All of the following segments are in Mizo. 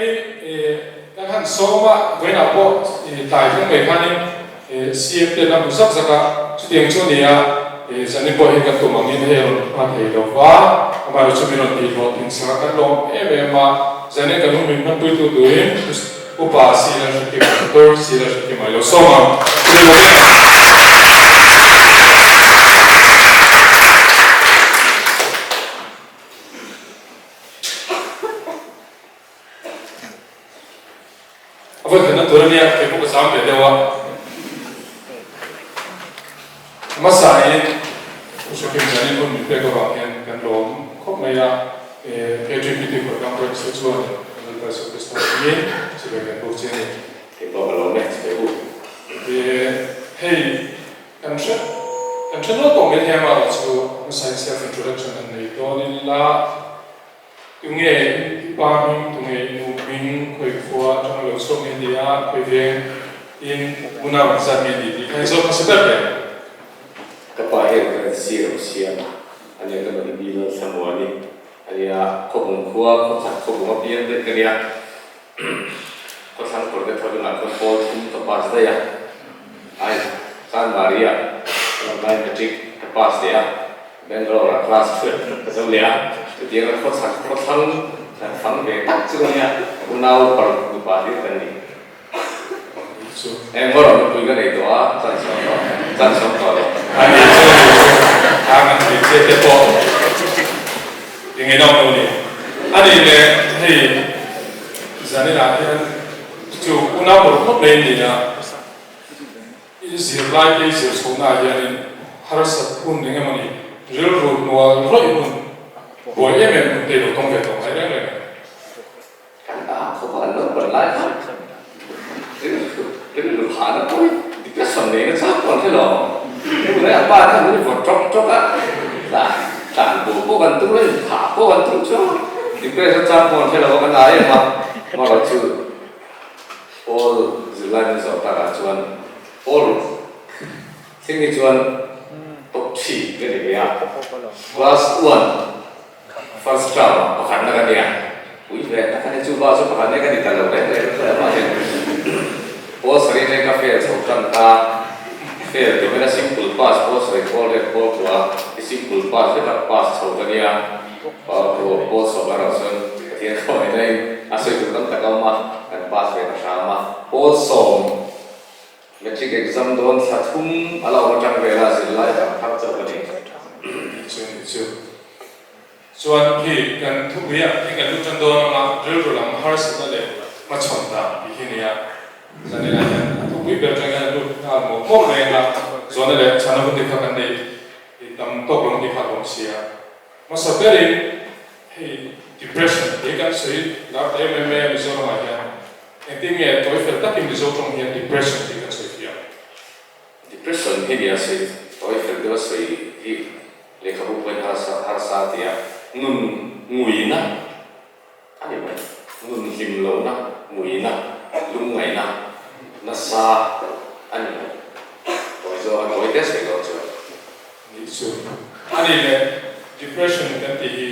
mai kan han sawm a, vawiinah pawh tlai thleng mai khanin CM te an la hmu zak zak a, chutiang chu a ni a, zanin pawh hi kan tum angin hei a rawn hma thei lo va, amaherawh chu min rawn tihhlawh thin sak a, kan lawm em em a, zanin kan hun min hmanpuitu turin Upa Sila Hrekima, Doctor Sila Hrekima i lo sawm ang. Chutih bawk em? A vawi khatna tur a nia, kei pawh ka zam ve deuh a. Hmasain Pu Hrekim zanin hun min pek avang hian kan lawm khawp mai a, KTPT Khawtlang Branch te chuan kan Lalpa Isua Krista hmingin chibai kan buk che a ni. Kei pawh ka lawm e, chibai u. Hei kan hre kan hre nual tawh mai thei amaherawh chu hmasain self introduction han nei dawn ila tunge i pa hming, tunge i nu hming, khawi khua atanga lo chhuak nge ni a, khawi veng tin unau an zat nge ni tih kha i zawt hmasa ber hle. Ka pa hian ka sir a siam a, ania ka nu hi Lal Thlamuani ania Khawbung khua khawchhak Khawbung apiang daih ka nia. Khawthlang kawr te tho inah khawn pawl thum ka pass daih a, ai San Maria online matric ka pass leh a, Bangalore ah class 12 ka zo leh a, chutianga khawchhak khawthlang kan fang ve tak chu ania unau paruk nupa hlir kan ni. Eng rawh nupui ka nei tawh a, chan sawm tawh, chan sawm tawh lo. A ni chu a ni chu, khang an hmeichhia te pawh i ngei nawk lo ni. A ni le, hei zaninah hian chu unau paruk ngawt mai an ni a, i zirlai te i zir chhohnaah hianin harsat hun eng emaw ni, rilru hnual rawih hun, buai em em hun te i lo tawng ve tawh ngai reng reng em? Kan ah khawpa an lo pan lai kha rilru hahna pawh hi depression nei na chang pawh an hre lo. Hei lai a pa khan min vawt ṭawk ṭawk a, tlan bo pawh kan tum lo, inthah pawh kan tum chuang a, depression chang pawh an hre lo a, kan ah em a, amaherawh chu Paul zirlai min zawh takah chuan Paul thleng hi chuan top three ka ni ve a, class one First term ah pakhatna ka nia, pui ve tak a ni, chu ba chu pakhatna ka ni ta lo reng reng tawh em mahse pawl sarih reng ka fail chho tan kha fail tur hian a simple pass pawl sarih pawl ret pawl kua i simple pass vek a pass chho ka nia pawl sawm erawh chuan Pathian khawngaihna in a sawi tur tam tak a awm a kan pass ve ta hram a pawl sawm Matric exam dawn thla thum a la awm atang vela zirlai dang thar chauh a ni. Chu ni chu. Chuan khi kan thupuiah khi kan lut tan dawn anga rilru lam harsatna leh hmachhawn dan tih hi nia. Zanina hian a thupui ber atang hian a lut nghal mawlh mawlh mai anga zawhna leh chhana hun te kha kan nei tam tawk lo tih kha a awm sia. Hmasa berin hei depression tih hi kan sawi lar ta em em mai a Mizoramah hian. Engtin nge tawi fel takin Mizo tawng hian depression tih kan sawi fiah? Depression hi nia sawi tawi fel deuha sawi hi lehkhabu pawhin harsa harsa a ti a, nun nguina a ni mai, nun hlim lohna, nguina, lungngaihna nasa a ni mai. Tawi zawk a tawi te sawi dawn chuan. Nih chu a ni le, depression kan tih hi.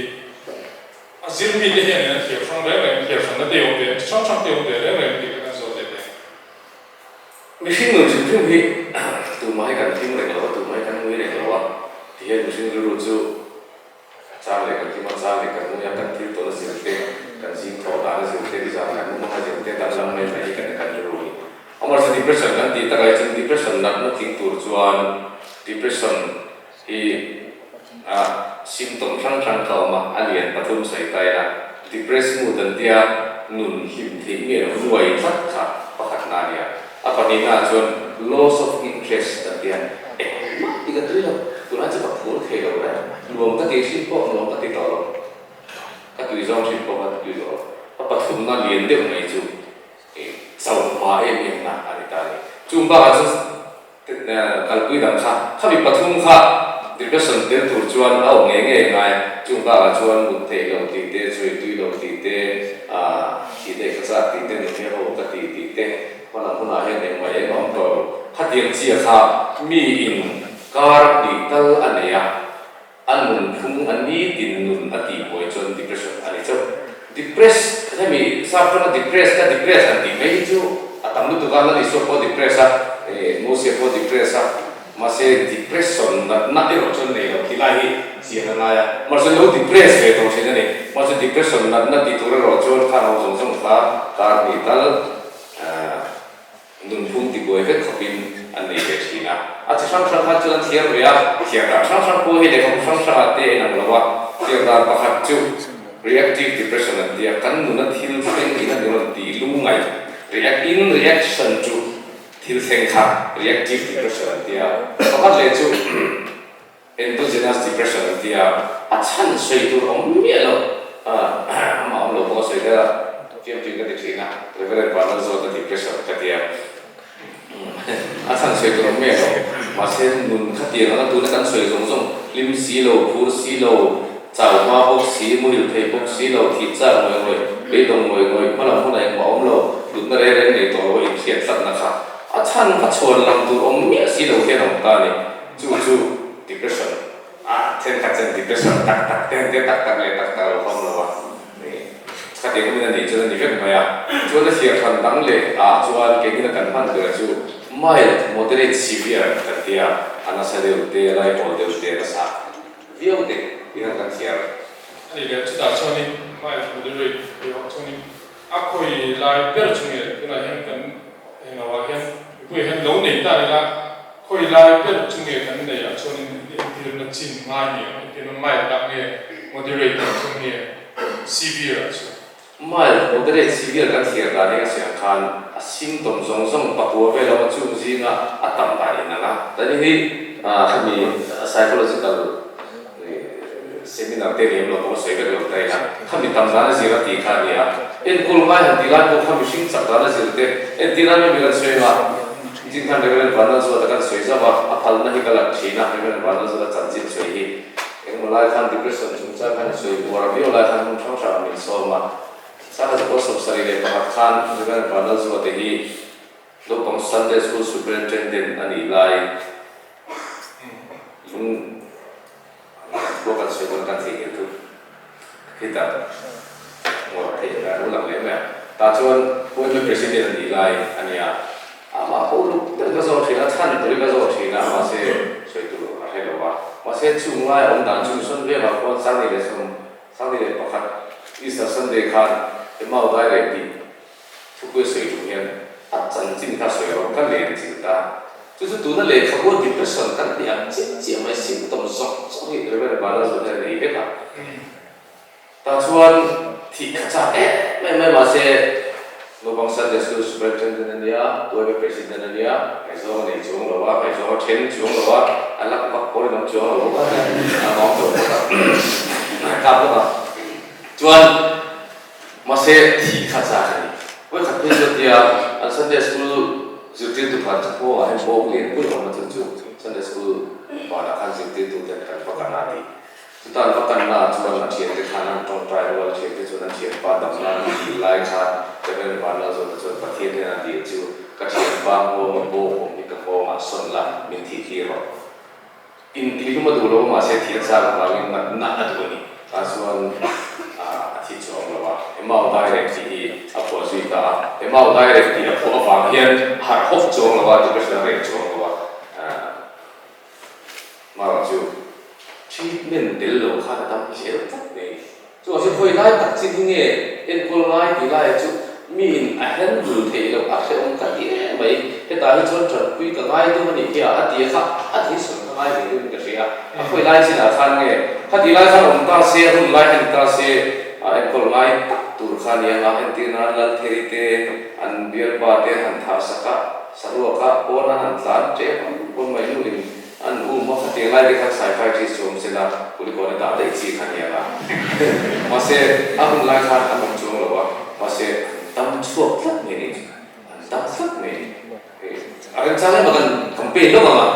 A zir mite hian in an thiam hrang reng reng, thiam hranna te awm ve, chi hrang hrang te awm ve reng reng tih kha kan zawt leh teh. Mihring nun hrim hrim hi tumah hi kan hlim reng lo a, tumah hi kan ngui reng lo a, tihian mihring rilru chu a chang leh kan hlim a, chang leh kan ngui a, kan thil tawn a zir te, kan zing thawh dan a zir te, nizan kan mumang a zir te, danglam mai mai hi kan kan rilru hi. Amaherawhchu depression kan tih takah hi chuan depression natna tling tur chuan depression hi a symptom hrang hrang kha a awm a, a lian pathum sawi ta ila, depressed mood an tia nun hlim theih nge lo nuai tlat kha pakhatna a nia. A pahnihnaah chuan loss of interest an tia, engmah tih ka tui lo, tunah chu ka phur thei lo reng, nuam ka tih hrim pawh nuam ka ti tawh lo, ka tui zawng hrim pawh ka tui tawh lo. A pathumna lian deuh mai chu chauhma em em na a ni ta a ni. Chung bakah chuan Kalpui dang kha, khami pathum kha depression tel tur chuan a awm ngei ngei ngai a, chung bakah chuan mut theih lo tih te, chhui tui lo tih te, thih daih ka chak tih te, nunhia ho ka ti tih te, hmanah hmunah hian engmah eng a awm tawh lo. Khatiang chia kha mi in kar hnih tal a nei a, a nunphung a nitin nun a tihbuai chuan depression a ni chauh. Depress hemi. Sap tanga depress ka depress han tih mai hi chu a tam lutuk a, Lal Isua pawh depress a, Mosia pawh depress a, mahse depression natna erawh chuan nei lo tih lai hi chian a ngai a, mahse lo depress ve tawh thin a ni. Mahse depression natna tih tur erawh chuan kha ho zawng zawng kha kar hnih tal Nunphung tibuai vek khawpin an nei ve thin a. A chi hrang hrang khan chuan an thiar ve a, thiar dan hrang hrang pawh hi lehkhabu hrang hrangah te a inang lo a. Thiar dan pakhat chu reactive depression an ti a, kan nuna thil thleng in a ni rawn tih lungngaih, react in reaction chu thil thleng kha reactive depression an ti a. Pakhat leh chu endogenous depression an ti a, a chhan sawi tur awm miah lo, amah awm lo pawh a sawi der a, fiamtui ka ti thin a, Reverend Vanlal zawt a depression ka ti a, a chhan sawi tur awm miah lo, mahse nun khatiang anga tuna kan sawi zawng zawng hlim si lo, phur si lo, chau hma bawk si, muhil thei bawk si lo, thih chak ngawih ngawih, beidawng ngawih ngawih, hmalam hunah engmah awm lo, hlutna reng reng nei tawh lo a inhriat tlatna kha a chhan kha chhuan lam tur awm miah si lo hian a awm ta a ni. Chu chu depression a thenkhat chuan depression tak tak te an tia tak tak leh tak tak lo fam lo a ni. Khatiang awmin a nih chuan a ni vek mai a. Chuan a thliar hran dang leh ah chuan keinin a kan hman ber chu mild, moderate, severe kan tia a nasa deuh te, a laihawl deuh te, a nasa viau te tiin an kan thliar. A ni leh chutah chuanin mild, moderate tih ho chuanin a khawi lai ber chu nge tunah hian kan englo ah hian mipui ah hian lo nei ta ila Khawi lai ber chu nge kan neih ah chuan in entirna chin ngai ni ang, entirna mild ah nge moderate ah chuan nge severe ah chuan? Mild, moderate, severe kan thlir dan hi ka siam khan a symptom zawng zawng pakua vel awm a chung zinga a tam dan in ang a. Tani hi khami psychological seminar te lem lo pawh sawi vek lo ta ila khami tam dan a zir a tih kha a ni a. Enkawl ngai han tih lai pawh kha mihring chak dan a zir te entir a mi kan sawi anga Nichin khan Reverend Vanlalzuata kan sawi zauh a, a phalna hi ka lat thin a, Reverend Vanlalzuata chanchin sawi hi engemaw lai khan depression chungchang khan a sawi buar viau lai khan hmun hrang hrangah min sawm a. Sangha Zakua 71 khan Reverend Vanlalzuata hi naupang Sunday School Superintendent a nih lai lung Khua kan sawi dawn kan theihnghilh chu khitah ngawr theih a lo lang leh mai a. Tah chuan Pueblo President a nih lai a nia. Amah pawh luk deuh ka zawh thin a, chhan turin ka zawh thin a, mahse sawi tur a hre lo a. Mahse chung lai a awm dan chu Mission Vengah khuan 2011 Easter Sunday khan Emau Daireh tih Thupui sawi tum hian a chanchin kha sawi rawh ka len chilh ta. Chu chu tuna lehkhabu depression kan tih ang chiah chiah mai symptom zawng zawng hi Reverend Bala zawh hian a nei vek a. Tah chuan thih kha chak em em mai mahse naupang Sunday School Superintendent a nia, Tuaime President a nia, ngaihzawng a nei chuang lo a, ngaihzawng a then chuang lo a, a lak vak pawh in awm chuang lo bawk a, a ngawng tawh bawk a, a kap bawk a. Chuan. Mahse, thih kha chak a ni. Vawikhat phei chuan tia an Sunday School zirtirtu phan chu khuangah hian bawng lian pui awm a chu chu Sunday School banah khan zirtirtu ten kan va kan a ti. Chuta an va kanna ah chuan a thiante khan an tawngtai rual, a thiante chuan an thianpa damna an dil lai khan Reverend Vanlalzawta chuan Pathian hian a dil chu ka thianpa nghawng a bawng awm hi ka nghawngah sawn la, min thih tir rawh. Intih hlum a duh lo a, mahse thih a chak avangin natna a duh a ni. Tah chuan a thi chuang lo a, Emau Direct tih hi a phuah zui ta a. Emau Direct tih a phuah avang hian a harh hawk chuang lo a, depression a reng chuang lo a. Marawh chu treatment tel lo khan a dam zel tlat mai. Chuvang chu khawi lai tak chin hi nge enkawl ngai tih laiah chu miin a handle theih loh a hrehawm ka ti em mai. Hetah hi chuan tanpui ka ngai deuh a nih hi a, a ti a kha a thilsawn ka ngai ve deuhin ka hria. A khawi lai chinah khan nge khati lai khan awm ta se, a hun lai kha ni ta se, a enkawl ngai tak tur kha a ni ang a, entir nan Laltheri te an bialpa te han thah sak a, saruak a pawn a han tlan tep ang pawn mai nuin An um a khatiang lai te khan psychiatrist chu awm sela kulikawn a dah daih chi kha nia nga. Mahse a hun lai khan an awm chuang lo a, mahse an dam chhuak tlat mai ni, an dam tlat mai ni. Hei a remchang emaw kan campaign lawk ang a,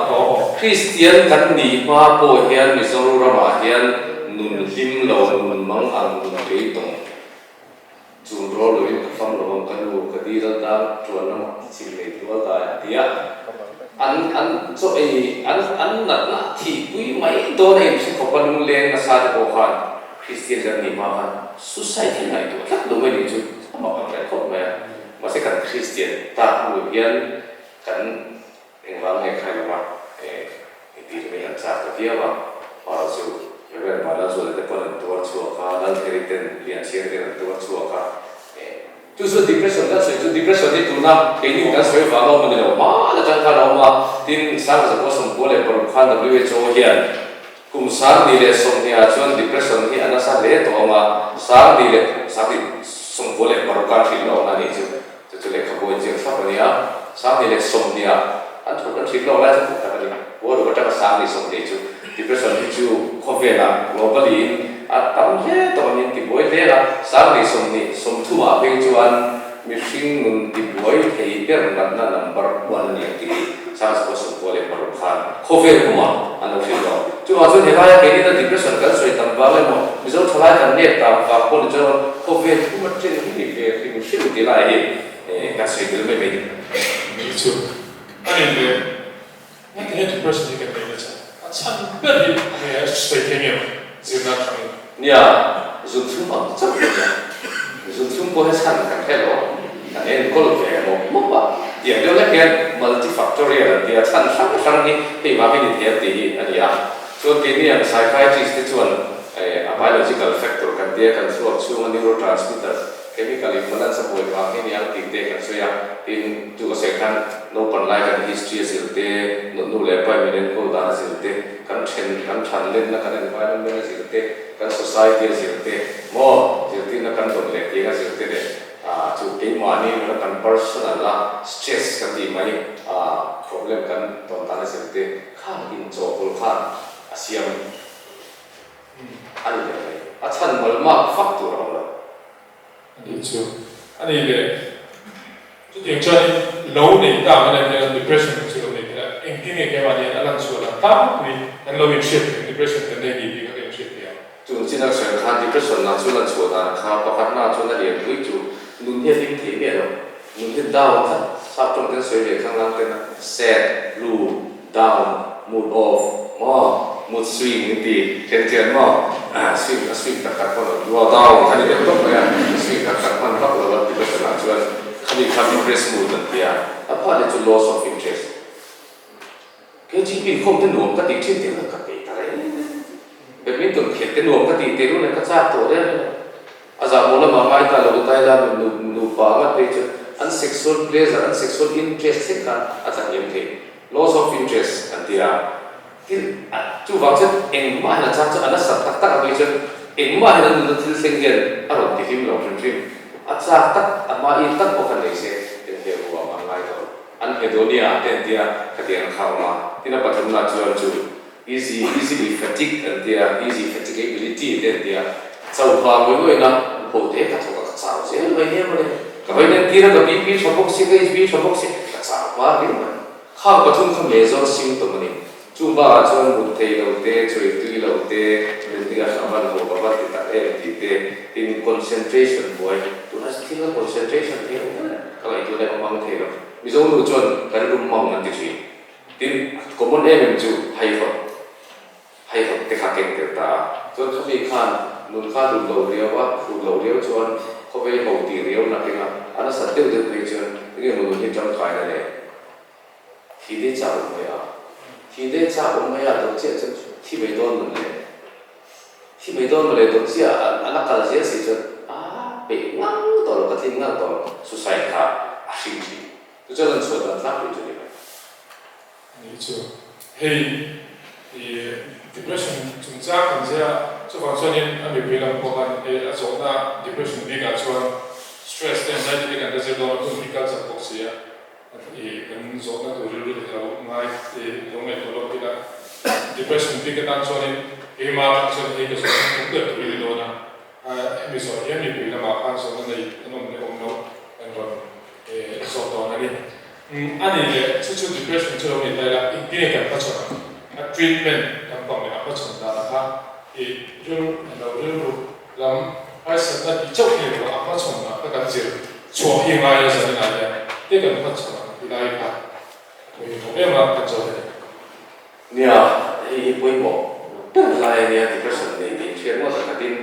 Kristian kan nih hma pawh hian Mizoramah hian nun hlim lo, nun mang ang, nun beidawng Chun rawl loin ka fam lo ang ka nu, ka dil a dar tuan lamah ka chim nei tual dai a ti a. An an chaw ei an an natna a thihpui mai dawn a inhre khawp a lungleng nasa te pawh khan Kristian kan nih hma khan suicide hi ngaihtuah tlat lo mai nih chu a mak ang. Kristian tak hnu hian kan engvang nge khai lova i tih mai an chak ta viau a, pa chu Reverend Vanlalzuala te pawn an tuar chhuak a, Laltheri ten Lianchhiari ten an tuar chhuak a, Chu chu depression kan sawi chu depression hi tuna keini kan sawi vang a awm a ni lo, hmaan atang khan a awm a, tin Sangzakua 96 khan WHO hian kum 2020 ah chuan depression hi a nasa hle tawh ang a, sang ni leh 1096 an hrilh lawk na a nih chu, chu chu lehkhabu a inziak thlap a ni a, 1020 ah an thut an hrilh lawk lai chu hmuh tak a ni, Buaruk atanga 1020 chu depression hi chu khawvelah globally in a tam hle tawh ang in tibuai hle a, 1030 ah phei chuan mihring nun tibuai thei ber natna number one a ni ang tih hi 1996 khan khawvel pumah an lo hrilh tawh. Chuvang chuan helaia keinin a depression kan sawi tam vang emaw Mizo thalai kan nep tam vang pawh ni chuan khawvel puma chen hi ni ve hrim hrim tih lai hi kan sawi tel mai mai ni. Ni chu a ni le. Heti hian depression hi kan nei nasa. A chhan ber hi nge a sawi thei nge maw zirna atangin. Nia, zunthlum ang chauh hi ania. Zunthlum pawh hi chhan kan hre lo, kan enkawl ve mawp mawp a. Tiang deuh hlek hian multifactorial an tia, chhan hrang hrang hi hei vang hi ni thei ang tih hi a ni a. Chuan keini ang psychiatrist te chuan a biological factor kan tia, kan thluak chhunga neurotransmitters, Chemical imbalance a buai vang hi niang tih te kan sawi a, tin chu ka sawi khan naupan lai kan history a zir te, nu leh pa in min enkawl dan a zir te, kan then kan than lenna kan environment a zir te, kan society a zir te maw zirtirna kan dawn leh tiang a zir te leh ah chu keimahni nuna kan personal a stress kan tih mai ah problem kan tawn dan a zir te khan inchawhpawlh khan a siam A ni leh mai. A chhan mal mak fak tur a awm lo. A nih chu. A nih leh chutiang chuanin lo nei ta ang hian hian depression chu lo nei thei a, engtin nge keimah hian a lan chhuah dan tlangpui kan lo inhriat thei ang, depression kan nei ni tih kha ka inhriat thei ang. Chung chin a sawi khan depression lah chu lan chhuah dan kha pakhatna chuan a lianpui chu nun hi a hlim thei miah lo. Nun hi down tlat, sap tawng ten sawi ve thlang lang ten a sad, blue, Down, mood off, maw? Mood swing in ti then chian maw? Swing a swing tak tak hman lo chu a down kha ni deuh tawp mai a, swing tak tak hman vak lo a ti pasal ah chuan khami kha depressed mood an ti a, a phah leh chu loss of interest. Kei chi inkhawm te nuam ka tih thin tih kha ka peih ta reng reng. Badminton khelh te nuam ka tih teh run e ka chak tawh reng reng a. A zahmawh lamah ngai ta lo tai la mi nupa ngat phei chu an sexual pleasure, an sexual interest thleng khan a tlahniam thei. Loss of interest an ti a. Thil chuvang chuan engmah hian a chang chu a nasat tak tak a phei chuan engmah hian an nunna thil thleng hian a rawn ti hlim lo hrim hrim. A chak tak, a hma in tak pawh kha nei se eng hmel huam an ngai tawh lo. An hedonia te an ti a, khatiang an khak awm a. Tin a pathumna chuan chu Easy, easily fatigue an tia, easy fatigability te an tia. Chauh vang ngawih ngawih na, ho te ka thawk a ka chau zel mai nia mawle. Ka vawi nen tir a ka BP tha bawk si, ka HB tha bawk si, ka chau hma riau mai. Khang pathum kha major symptom a ni. Chung bakah chuan mut thei lo te, chawi tui lo te, nunni a hla van ho ka va ti tak em tih te, tin concentration buai, tunah thil a concentration thei lo ber ka ngaihtuah leh a mang thei lo. Mizo nu chuan ka rilru mang an ti thin. Tin, common em em chu haihawt, haihawt te kha keng tel ta a. Chuan khami khan nun kha lut lo riau a, hrut lo riau chuan khawvei ho tih riau na keng a, a nasat deuh deuh phei chuan enge maw nun hi tangkaina leh thi te chak awm mai a, thi te chak awm mai a dawt chiah chuan thi mai dawn nun leh thi mai dawn maw le dawt chiah a la kal zel si chuan a peih ngang tawh lo, ka tling ngang tawh lo, suicide kha a hring thin. Chu chuan an chhuah dan tlangpui chu a ni mai. Ni chu hei i depression chungchang kan zia chuvang chuanin a mipui lam pawh khan hei a zawhna depression bikah chuan stress te anxiety te kan la zir dawn a hun hi kal chak bawk si a i kan zawhna tur rilru te lo ngai i lo ngaihtuah lawk ila depression bik atan chuanin keimah atang chuan hei ka zawhna tam ber tur i ni dawn a hemi zawh hian mipui lamah khan zawhna nei an awm leh awm loh kan rawn zawh dawn a ni. A nih leh chu chu depression chu lo ni ta ila engtin nge kan hmachhawn ang? A treatment kan pang leh a hmachhawn danah kha i rilru lo rilru lam harsatna tih chauh hi ni lo a hmachhawn dan kha kan zir chhuah hi ngai a zan inah hian te kan hmachhawn ang ti lai kha a pawimawh em a kan zawt a ni. Nia, hei hi pawimawh ber lai a nia, depression nei tih hriat ngawt a khatin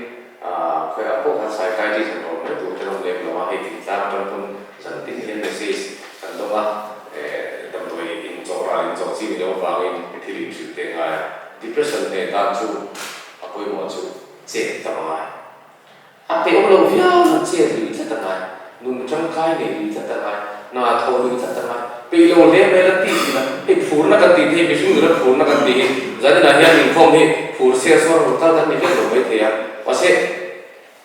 khawiah pawh khan psychiatrist han rawn mai tur te rawng lem lo a, hei thingtlang atang pawn zan tin hian message. Depression hneh dan chu a pawimawh chu chet tam a ngai. A peih awm lo viau na chet lui tlat a ngai, nun tangkai nei lui tlat a ngai, hna thaw lui tlat a ngai. Peih lo hle mai la ti thin a, hei phurna kan tih te hi mihring nuna phurna kan tih hi zaninah hian inkhawm hi phur siar suar rawn kal kan ni vek lo maithei a, mahse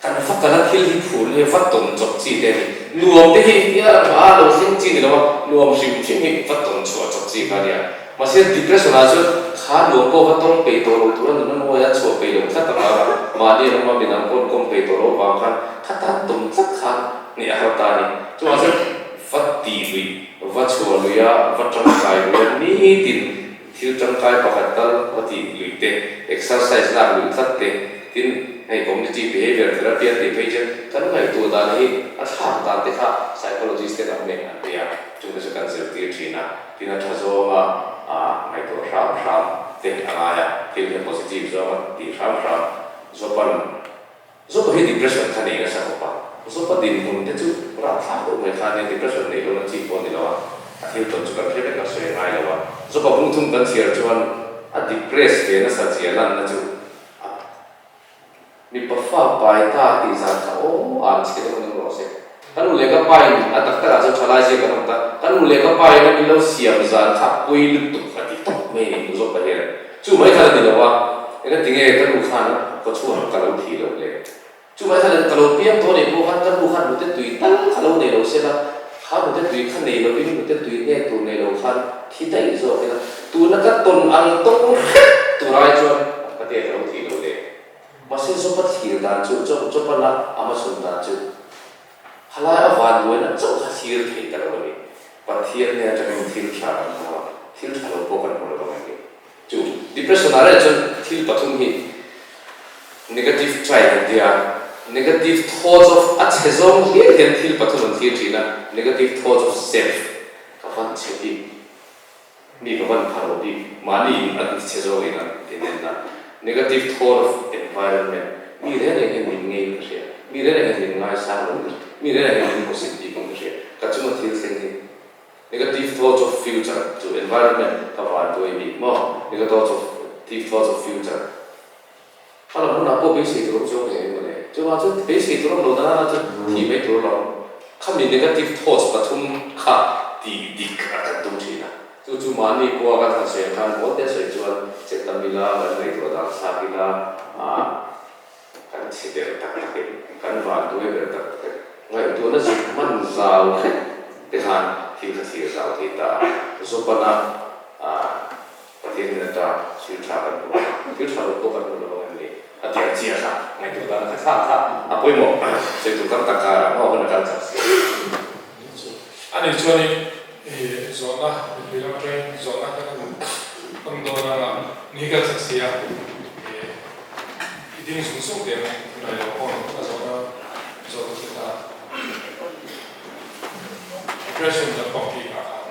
kan va kala thil hi phurna hi va tawn chawp chi te a ni. Nuam te hi tia a lo thleng chi ni lo a, nuam hrim hrim hi va tawn chhuah chawp chi kha a nia. Mahse depression ah chuan kha nuam pawh va tawng peih tawh lo tura nuna ngawi a chhuah peih lo tlat avanga mahni an awm a, midang pawh an kawm peih tawh lo avang khan kha tan tawm tlat khan hneh a har ta a ni. Chuvang chuan va tih luih, va chhuah luih a, va tangkai luih a, nitin thil tangkai pakhat tal va tih luih te, exercise lak luih tlat te, tin hei cognitive behavior therapy an tih phei chuan kan ngaihtuah dan hi a thlak dan te kha psychologist ten an nei an ti a, chungte chu kan zirtir thin a. Tin a tha zawnga ngaihtuah hram hram te a ngai a, thil hi a positive zawnga tih hram hram Zopan Zopa hi depression kha nei nasa khawp a, Zopa dinhmun te chu rapthlak deuh mai kha ania, depression neih lohna chi pawh a ni lo a, a thil tawn chu kan hre vek a sawi a ngai lo a, Zopa bungthum kan chhiar chuan a depress ve nasa zia lanna chu a Mipa fa pai ta tih zan kha aw an chhe deuh a ni rawh se. Ka nu leh ka pa in a tak takah chuan thalai zia kan awm ta. Ka nu leh ka pa in a min lo siam zan kha pui lutuk a ti tawp mai a ni zawk pa hian. Chu mai khan a ni lo a, eng a ti nge ka nu khan kaw chhuak ka lo thih loh le. Chu mai khan ka lo piang tawh anih pawh khan ka nu khan nute tui tal kha lo nei lo se la, kha nute tui kha nei lovin nute tui hnek tur nei lo khan thi daih zawk ila, tuna ka tawn ang tawng hrep tur ai chuan ka te ka lo thih loh le. Mahse Jopa thlir dan chu, Jopa la Amazon dan chu khalai a vanduaina chauh kha thlir thei ta lo a ni. Pathian hnen atangin thil tha kan hmu a, thil tha lo pawh kan hmu lo ang engkim. Chu depression ah reng chuan thil pathum hi negative trait an ti a, negative thoughts of a chhe zawng hlir hian thil pathum an thlir thin a, negative thoughts of self ka van chhe bik. Mi ka van phar lo bik, mahni in an chhe zawk in an inen a, negative thought of environment, mi reng reng hian min ngei in ka hria, mi reng reng hian min ngaisang lo in ka hria, mi reng reng hian min hmusit bik in ka hria, ka chunga thil thleng hi negative thoughts of future chu environment ka van duai bik maw, negative thoughts of future a lam hunah pawh beisei tur awm chuang hle emaw le, chuvang chuan beisei tur awm lo nana na chuan thih mai tur alawm. Khami negative thoughts pathum kha tih dik a kan tum thin a, chu chu mahni pawha kan han sawi ang khan mawl te sawi chuan che tam ila, kan ngaihtuah dan thlak ila, ah kan chhe ber tak tak in, kan vanduai ber tak tak in, ngaihtuahna zuk hman zau hret te khan thil kha thlir zau thei ta a, Zopana ah. Pathian in ata thil tha kan hmu a, thil tha lo pawh kan hmu lo ang em ni? A ti ang chiah kha, ngaihtuah dan kha thlak kha a pawimawh. Sawi tur tam tak karah hma hun a kal chak si. A nih chuanin i zawhna mipui lam atangin zawhna kan han hmang dawn anga ni kal chak si a, i ding zung zung teh ang tunai lo pawh a zawhna zawh tur te kha depression lampang bikah khan.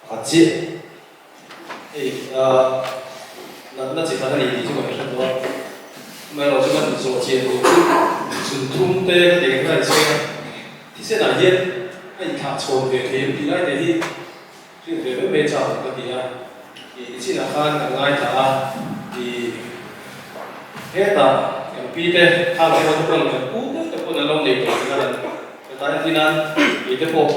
Pakhat chiah hei natna chi khat a ni tih chu kan hre tawh a, amaherawh chu kan zawh chian tur chu zun thum te ka tih ang khan a insawi a, thisen ah hian a inthlah chhawn ve thei em tih lai te hi Hrilh ve mai mai chak ka ti a, i nichinah khan kan ngaithla a, i hetah kan pi te khang te pawh pawn kan pu te te pawn an lo nei tawh tih a lan ka tan entir nan kei te pawh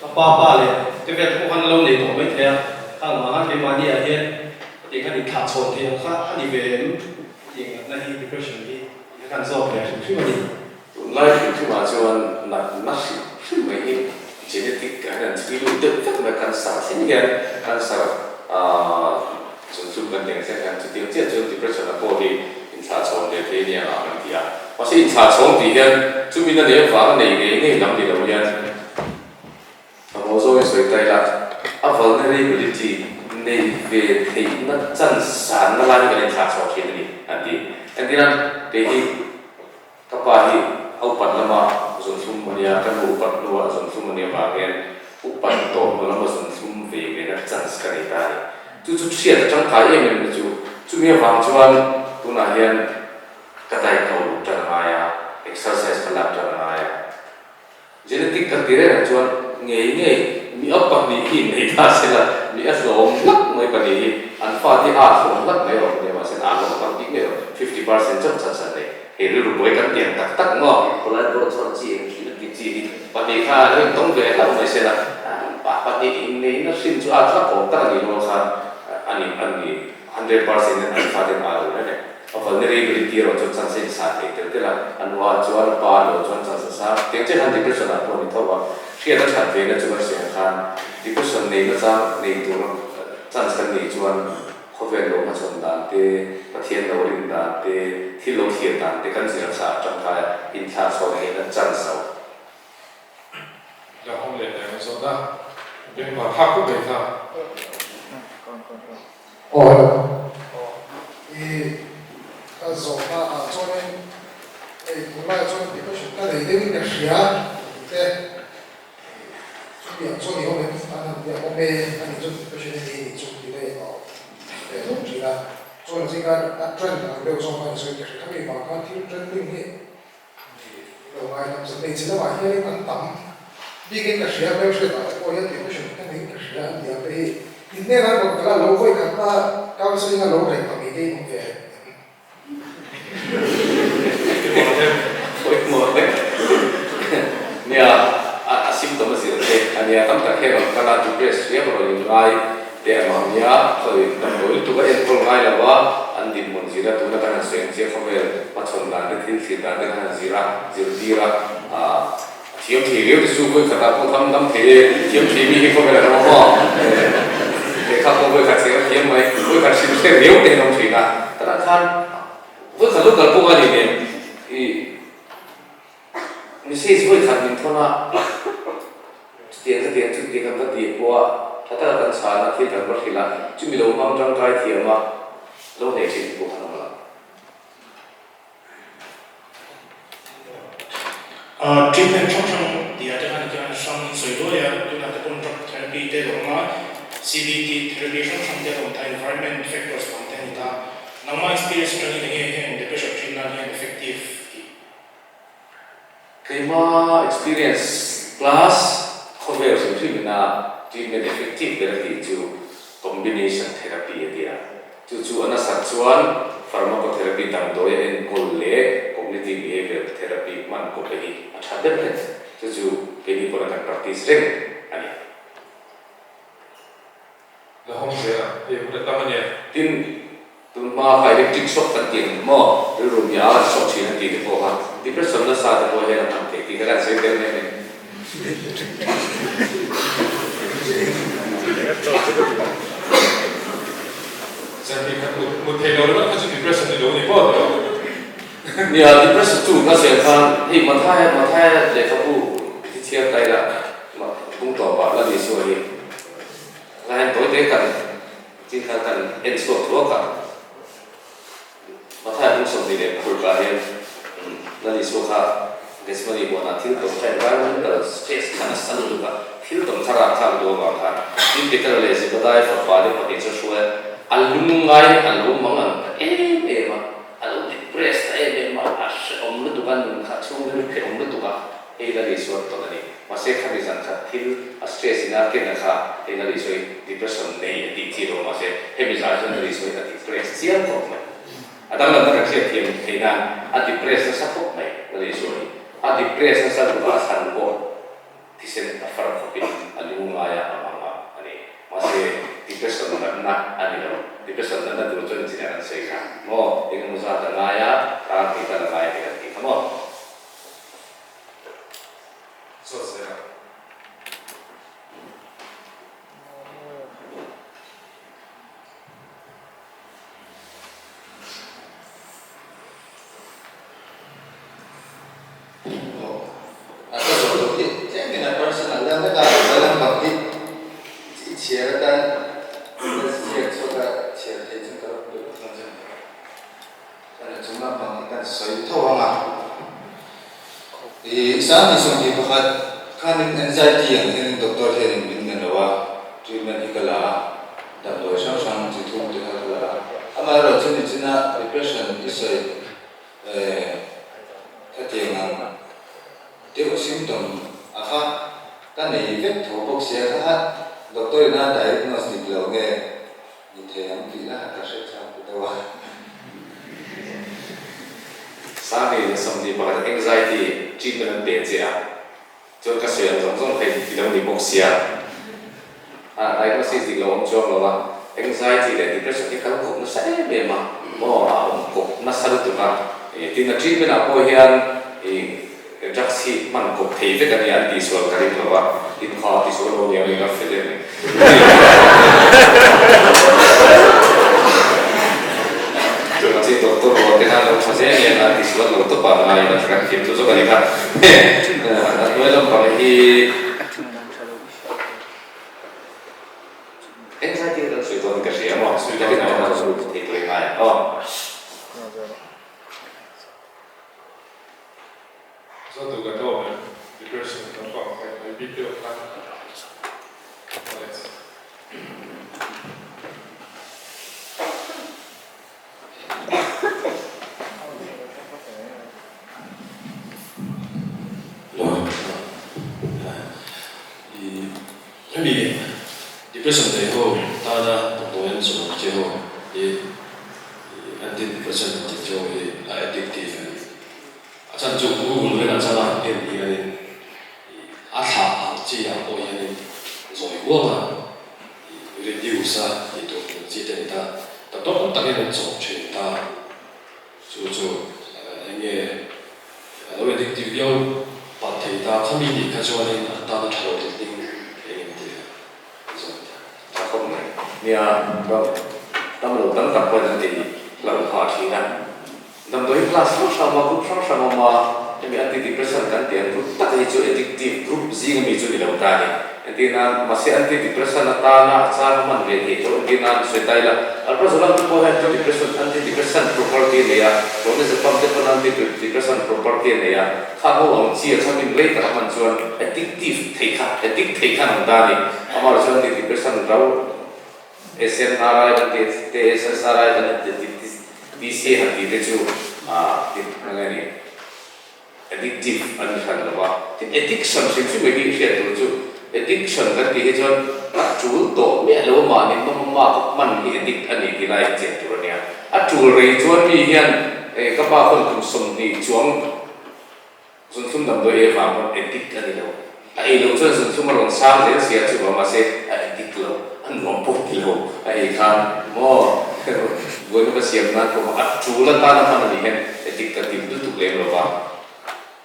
ka pa pa leh te vel te pawh khan an lo nei tawh mai thei a, khang vang khan keimahni ah hian ka tih khan inthlah chhawn theih ang kha a ni ve em tih ngatna hi depression hi ka kan zawk ve hrim hrim a ni. Tunlai hrim hrimah chuan natna hrim hrim mai hi genetic ah hian an chhui lut deuh vek mai, cancer thleng hian cancer chung chu kan teng thleng hian chutiang chiah chuan depression ah pawh hi inthlahchhawn ve thei ania ngah kan ti a. Mahse inthlahchhawng tih hian chumi na leh vang nei ngei ngei lam ni lo hian a maw zawngin sawi ta ila a vulnerability nei ve theihna chance sanna lai hi kan inthlahchhawng thin a ni an ti. Engtin a kei hi. Ka pa hi a upat lama zunthlum a nia, ka nu upat hnua zunthlum a nia vang hian upat tawh hnu lama zunthlum ve ve na chance ka nei ta a ni. Chu chu hriat a tangkai em em na chu, chumi avang chuan tunah hian ka diet ka uluk tan a ngai a, exercise ka lak tan a ngai a. Genetic kan ti reng ah chuan ngei ngei mi a pahnih hi innei ta se la, mi a hlawm hlak mai pahnih hi an fate hi a hlawm hlak mai rawh nia mahse a hlawm hlak bik ngei lo, 50% chauh chance an nei. Hei rilru buai kan ti ang tak tak maw? Khawlai bawr chhuah chi eng hrilh a ti chi hi pahnih kha lo intawng ve hlauh mai se la, pahnih inneiin a hrin chu a hlak awm tak a nih rual khan a ni a ni 100% in an faten a lo reng e. A vulnerability erawh chuan chance a insan thei tel tel a, a nua chuan a pa lo chuan chance a sang. Tiang chiah khan depression ah pawh a ni tho a, hriat a that ve na chu kan hria ang khan depression nei na chang nei tur chance kan neih chuan khawvel lo hmachhawn dan te, Pathian lo rin dan te, thil lo thlir dan te kan zir kha a tangkai a, inthlah chhawn theihna chance a awm. La hawng leh leh ang zawhna bengvar thlak khawp mai kha. Aw hello. I ka zawhna ah chuanin hei tunlaiah chuan depression ka nei deuhin ka hria tih te chutiang chuan i awm em an han tia awm e a nih chuan depression i nei a nih chu tih te a awm ve hlawm thin a. Chuan zingah a trend ang deuh zawng khan i sawi ka hria khami vang khan thil trending hi Lo ngaidam chu hmeichhe lamah hianin an tam bikin ka hria hmelhriat ah te pawh hian depression ka nei ka hria an ti ang te hi in hnenah rawn kal a lo vawi khatna counselling a lo rei ta mai te in awm ve em? Nia a symptom a zir te ania tam tak hian rawn kal a depress riau rawn in ngai te an awm ania sawi damdawi lutuk a enkawl ngai lo a an dinhmun zir a tuna kan han sawi ang chiah khawvel hmachhawn dan te thil thlir dan te kan han zir a zirtir a ah thiam thei riau te chu vawi khatah pawh tham dam thei e thiam thei mi hi khawvel an awm a maw lehkha pawh vawi khat chhiar a thiam mai vawi khat hrim hre riau te an awm thin a tunah khan vawi khat lo kal pawh a ni nen ih Message vawi khat min thawn a, chutiang chutiang chu ti kan va ti pawh a, tha taka kan chhan a, thil kan va hrilh a, chumi lo hmang tangkai thiam a, lo nei thin te pawh kan awm lo. Treatment hrang hrang tih ah te khan khian hrang in sawi luai a, tunah te pawn drug therapy te a awm a, CBT therapy hrang hrang te a awm ta, environment factors vang te a ni ta. Nangmah experience atangin enge heng depression treat nan hian effective tih? Keima experience plus khawvel hrim hrim ina treatment effective ber a tih chu combination therapy a ti a. Chu chu a nasat chuan pharmacotherapy damdawi a enkawl leh cognitive behavior therapy hman kawp hi a tha ber reng. Chu chu keini pawh kan practice reng a ni. La hawng zel ang, hei hun a tam a nia. Tin, tun hma kha electric shock kan tih ang maw, rilru mi a shock thin an tih te pawh kha depression nasa te pawh hian a hman theih tih kha kan sawi tel mai a ni. Zan hi khat mut mut theih lo ringawt kha chu depression ni lo ni maw tih lo. Nia, depression chu ka sawi khan hei Mathaia Mathaia lehkhabu hi chhiar ta ila kung tawpah la ni sual hi. Line tawi te kan chin kha kan en chhuak thuak a, Mathaia hming 20 leh phurkah hian Lal Isua kha Gethsemane huanah thil tawm kha environmental stress kha nasa lutuk a, thil tawm kha rapthlak duh avang khan tin Peter leh Zebedai fapa te pahnih chu a hruai a, a lungngai a lo mang ang ta em em a, a lo depressed ta em em a, a hrehawm lutuk a, nun kha chhungril hrehawm lutuk a. Hei Lal Isua tawn a ni. Mahse khami zan khat thil a stress in a ken a kha hei Lal Isua hi depression nei a tih chi lo mahse hemi zan chuan Lal Isua hi a depress chiang khawp mai. A danglamna kan hriat thiam theih nan a depress nasa khawp mai Lal Isua hi. A depress nasa duh a thlan pawh thisen a far khawpin a lu ngai a a mang a a ni. Mahse depression natna a ni lo. Depression natna tur chuan chinah kan sawi kha maw engemaw zat a ngai a, tar hnih tal a ngai a ti kan tih kha maw. Zawt zel ang. A ka zawh loh hi tlem in a personal deuh hlek a, a lampang hi i chhiar atan ka ziak chhuak a, chhiar thei chu ka rawk deuh thung a. Chuan a chung lampang hi kan sawi tho ang a, ih Sangni 21 khanin anxiety ang hianin doctor hianin min ngen lo a, treatment hi ka la a, damdawi hrang hrang chi thum te kha ka la a, amaherawhchu nichina depression. vek tho bawk sia kha kha doctor in a diagnose dik lo nge ni thei ang tih la ka hre chak ta deuh a. Sangi 21 anxiety treatment an pe che a, chuan ka sawi ang zawng zawng kha in ti lo ni bawk sia. A diagnosis dik lo awm chuang lo a, anxiety leh depression hi kal kawp nasa em em a, maw a awm kawp nasa lutuk a, tin a treatment ah pawh hian ih drugs hi hman kawp thei vek a nia an tihsual ka ring lo a, tin kha a tihsual lo nia ring a fel em. Chuan chi doctor rual te khan lo tha zel nen a tihsual lo tawp a ngai in a kan thiam chu zawk a ni kha. A hnuai lampang hi. Anxiety kan sawi dawn ka hria maw? Sawi dawn ka hria. Thei tur i ngai ang aw. Zawt duh kan la awm em? Depression lampang kai mai bik deuh khan. Alex. Hemi depression nei ho tana damdawi an zawh ang chi ho hi antidepressant an tih chu hi a addictive a ni. A chhan chu Google velah chuan a han en hianin a thlah ang chi ah pawh hianin zawi huang a reduce a tih tur tur chi te a ni ta. Damdawi tam takin an chawm thin ta. Chu chu eng nge a lo addictive viau palh thei ta khami nih kha chuanin an tana tha lo tih ding eng em tih a zawt ta. Tha khawp mai. Nia, dam lo tam tak pawhin an ti hlauh phah thin a. Damdawi class hrang hrang a awm a, group hrang hrang a awm a, hemi antidepressant kan tih ang group tak hi chu addictive group zinga mi chu ni lo ta a ni. Entir nan, mahse antidepressant atana a chang a hman ve theih tho entir nan sawi ta ila, alprazolam te pawh hian antidepressant antidepressant property a nei a, clonazepam te pawn antidepressant property a nei a, khang ho ang chi a changin rei tak a hman chuan addictive thei kha addict thei kha an awm ta a ni. Amaherawhchu chuan antidepressant rau SNRI kan tih te, SSRI kan tih te, TCA han tih te chu eng nge ni addictive an ni hran lo va. Tin, addiction hrim hrim hi hriat tur chu addiction kan tih hi chuan a tul tawh miah lo mahni hma ka hman hi addict a ni tih lai hi chian tur a nia. A tul rei chuan mi hian ka pa khawn kum 20 chuang Zunthlum damdawi ei vang pawn addict a ni lo. A ei loh chuan zunthlum a rawn sang zel sia chu vang mahse a addict lo, a nuam pawh ti lo a ei khan maw buaina ka siam nan pawh a tul atan a hman a nih hian addict ka ti lutuk lem lo va.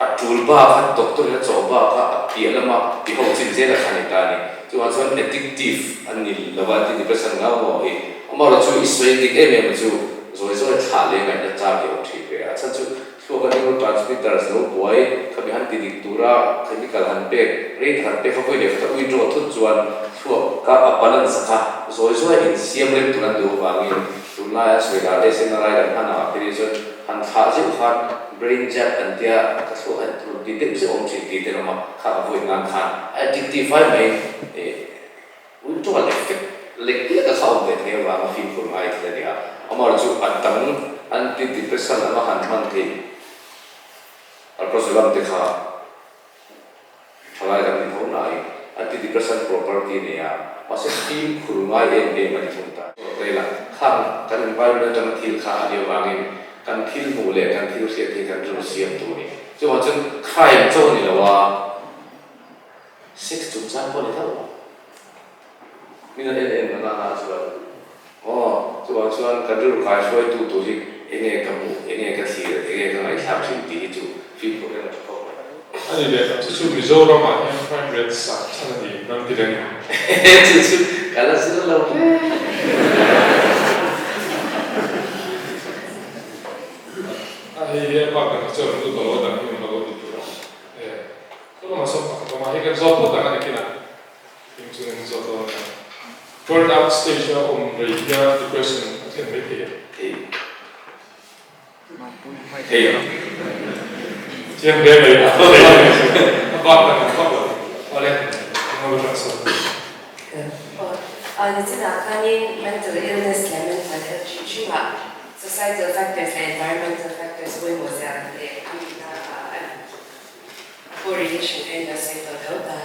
A tul bak a doctor in a chawh bak a a piah lama ti ho chin zel a kha ni ta a ni. Chuvang chuan addictive a ni lo va antidepressant ngau ngau hi. Amaherawhchu i sawi dik em em chu zawi zawi thlah leh ngaihna chang hi a awm thin ve a. A chhan chu Thluaka neurotransmitters lo buai, khami han ti dik tura chemical han pek, rei tak han pek a vawi leh khat a withdraw thut chuan thluak ka a balance kha zawi zawi insiam rem tur an duh avangin tunlaia sawi dar SNRI kan hman angah phei chuan han thlah zeuh khan brain jack an tia ka thluak a rawn ti deuh zeuh awm thin tih te an awm a, kha a vawi nan khan a addictive ai maiin ih withdrawal effect lek lek a kha awm ve thei avanga fimkhur ngai thil a ni a, amaherawhchu chu a dang antidepressant anga han hman theih alprazolam te kha thalai kan ni tho nain antidepressant property a nei a, mahse fimkhur ngai em em a ni thung ta. Rela khang kan environment atanga thil kha a nih avangin kan thil hmuh leh kan thil hriat hi kan rilru siam tur a ni. Chuvang chuan crime chauh a ni lo a. Sex chungchang pawh a ni tho a, min han en en na nana chuan aw chuvang chuan kan rilru kai hruaitu tur hi eng nge ka hmuh, eng nge ka thlir, eng nge ka ngaihthlak thin tih hi chu fimkhur reng a tha khawp mai. A ni leh, chu chu Mizoramah hian crime rate sak chhan a ni ram ti reng em? Chu chu ka la zir lo hle. A hei hi a bak dang hi chuan lut lo a dang hi awm lo a ti tur a. Ka lamah sawn pakhat awm a, hei kan zawt phawt ang a ni kinah eng chu eng zawt dawn ania. Burn out stage a awm rei hian depression a thlen mai thei a. Thei. Thei ang. Chiang hle mai a thei ang a bak dan ang vak lo. Awle, eng emaw ṭang sawn. Aw, nichinah khanin mental illness leh mental health hrim hrimah societal factors leh environmental factors pawimawh zia leh a nihna a correlation a inla sawi tawh deuh ta.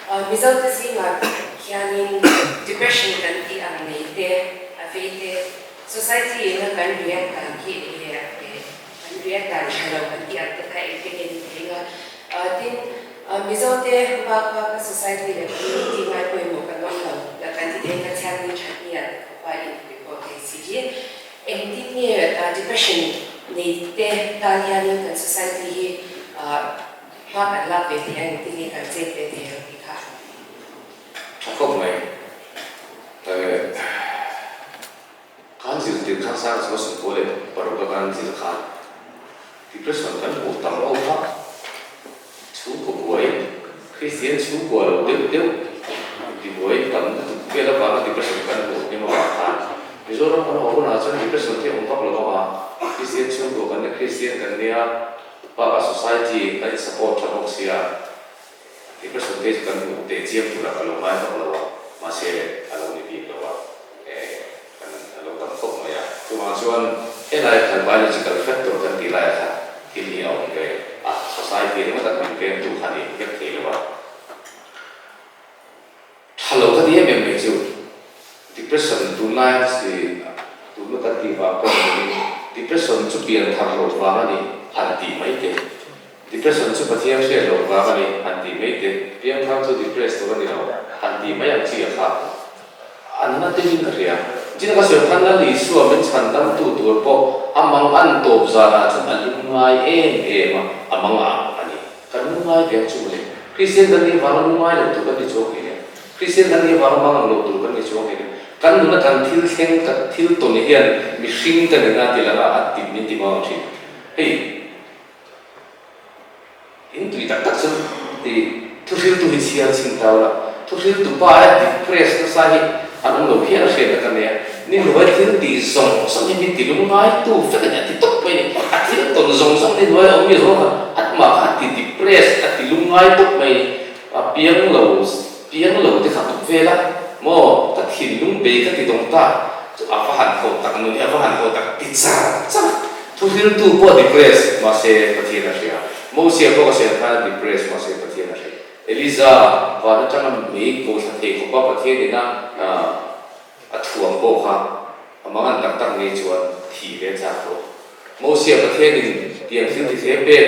Mizote zingah hianin depression kan tih ang nei te, a vei te, society ina kan react dan hi enge kan react dan tha lo kan tih ang te kha engte nge ni thei anga. Tin, Mizote bak baka society leh community ngai pawimawh kan awm lo la kan ti thei anga chhiatni thatni ah te khawpa inpui pawh thei si hi engtin nge depression nei te tan hianin kan society hi Hma kan lak ve thei a, engtin nge kan chet ve thei ang tih kha. Tha khawp mai. Kan zirtir khan sang chu sawmkaw leh paruk a kan zir khan depression kan hmuh tam ho kha chhungkaw buai, Kristian chhungkua lo deuh deuh tibuai tam lutuk vel avanga depression kan hmuh hnem avang khan Mizoram kan haw hunah chuan depression hi a awm vak lo vang a, Kristian chhungkua kan nia, Kristian kan nia. Bakah society kan in support tha bawk sia, depression te chu kan hmuh teh chiam turah ka lo ngai vak lo a, mahse a lo ni bik lo a, eh kan a lo tam khawp mai a. Chuvang chuan helai khan biological factor kan tih laiah khan thil hi a awm ve a, society ringawt a min vengtu kha ni vek thei lo a. Tha lo ka ti em em mai chu depression tunlaia chi tunna kan tih vang pawh ni lovin depression chu pian thar loh vang a ni han tih mai te, depression chu Pathian hriat loh vang a ni han tih mai te, pian thar chu depress tur a ni lo han tih mai ang chi a kha an na deuhin ka hria. Chin ka sawi khan Lal Isua min chhan damtu tur pawh a mang an tawp zanah chuan a lungngai em em a, a mang ang a ni. Kan lungngai ve ang chu mawle. Kristian kan nih avanga lungngai lo tur kan ni chuang hlei a. Kristian kan nih avanga mang ang lo tur kan ni chuang hlei a. Kan nuna kan thil thleng, kan thil tawn hian mihring ka nihna ti langa a ti min ti mang ang thin. Hei, in tui tak tak chu ti thuhriltu hi chhiar chhin ta ula, thuhriltu pa e depress nasa hi an awm lo hian a hriatna ka nei a. Ni hnuai thil tih zawng zawng hi min ti lungngai tu vek a ni, a ti tawp mai a ni. A thil tawn zawng zawng ni hnuai a awm mi zawng kha atmah kha a ti depress, a ti lungngai tawp mai a ni. A piang lo, piang lo te kha awm vel a, maw ka thinlung bei ka ti dawng ta chu a va han haw tak nun hi a va han haw tak ti char char. Thuhriltu pawh depress mahse Pathian a hria. Mosia pawh ka sawi ang khan a depress mahse Pathian a hria. Eliza van atanga mei ko thla thei khawpa Pathian ina A thuam pawh kha a mangan tak tak ni chuan thih ve chak tawh. Mosia Pathianin tiang thil ti hle pek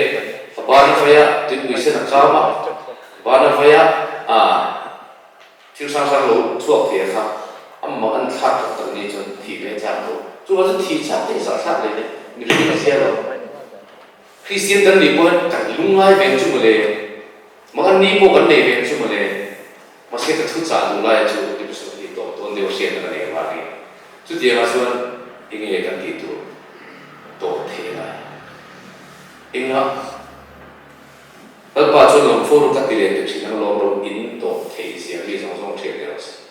a ban a vai a, tuipui sen a kam a, ban a vai a, a thil hrang hrang lo chhuak thei a kha a mangan thlak tak tak ni chuan thih ve chak tawh. Chuvang chu thih chak te hi zahthlak leh le mihring a zia lo. Kristian kan nih pawhin kan lungngai ve ang chu mawle, mangan ni pawh kan nei ve ang chu mawle. Mahse ka thu chah duh laia chu episode hi tawp dawn deuh hriat ka nei avangin chutiangah chuan enge kan tih tur tawp thei lai. Engah Lalpa chuan lawm fo ru ka ti leh ti thin ang lawm ro in tawp thei zia mi zawng zawng hriat nih rawh se.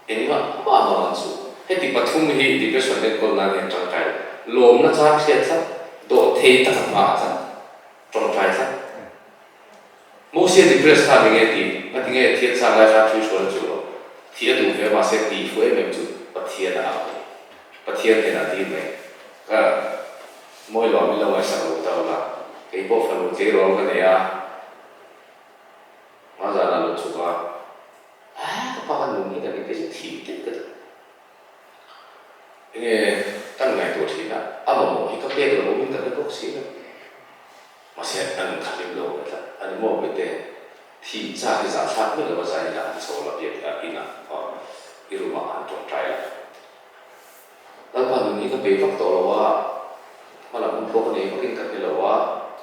Engmah mah vang ang chu. Heti pathum hi depression enkawl nan hian tangkai lawmna chang hriat tlat, dawh thei taka hma a tlat, tawngtai tlat. Mosia depress khan enge tih? Ngati nge Thian sang lai khan thui hrual a chu lo? Thih a duh ve mahse tih fu em em chu Pathian a ang a ni. Pathian hnenah dil mai. Ka mawi lo a min lo ngaihsak lo ta ula, kei pawh fanu tleirawl ka nei a, hma zanah lo chhuk a, ah ka pa ka nun hi ka ni kei chu thih tep ka duh. Enge kan ngaihtuah thin a, a mamawh hi ka pek lo awmin ka hre bawk si lo. Mahse an kha hlim lo ve tlat a ni maw Bete? Thih chak hi zahthlak miah lo a zai inah an chho la biak a inah i room ah an tawngtai la. Lalpa nun hi ka pe vak tawh lo a, hmalam hun pawh ka nei vakin ka hre lo a,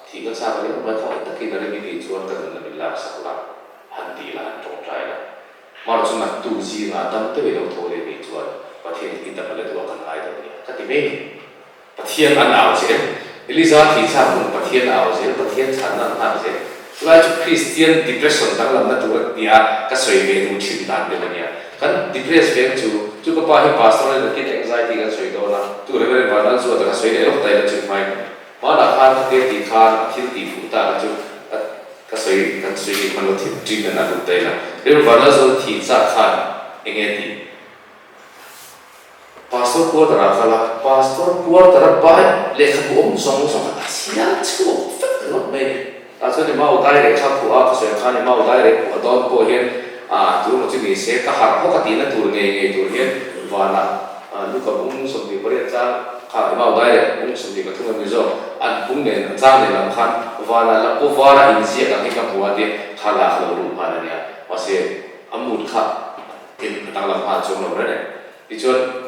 thih ka chak a ring mai khaw takin a ring i tih chuan ka nun a min laksak la, han tih la han tawngtai la. Mar chu naktu zingah dam deuh i lo tho leh nih chuan Pathian i dam a la duh a kan ngai dawn nia ka ti mai ni. Pathian an au zel. Eliza thih chhak hun Pathian a au zel, Pathian chhanna an nghak zel. Chulai chu Kristian depression danglamna tur a tia ka sawi ve duh thin dan deuh a nia. Kan depress veng chu, chu ka pa hi pastor a ni nakin anxiety kan sawi dawn a, chu Reverend Vanlal chu a taka sawi leh lawk ta ila chu hmain hmanah khan ka tir tih khan a thil tih fuh tak a chu ka sawi kan sawi tih hman lo thil treatment a lut ta ila. Reverend Vanlal chu thih chak khan enge tih? Pastor quarter ah kal a, Pastor quarter a pai lehkhabu awm zawng zawng a chhiar chhuak vek ringawt mai a ni. Tah chuan i mau dai reh kha phuah a, ka sawi ang khan i mau dai reh phuah dawn pawh hian ah tu emaw chu ni se ka harh hawk a tihna tur ngei ngei tur hian vanah Luka bung 28 chang kha i mau dai reh bung 23 a ni zawk an bung nen a chang leh lam khan vanah la kaw vara inziak ang hi ka hmu a tia kha la kha lo luh nghal a nia mahse a mood kha in a danglam nghal chuang lo reng reng tichuan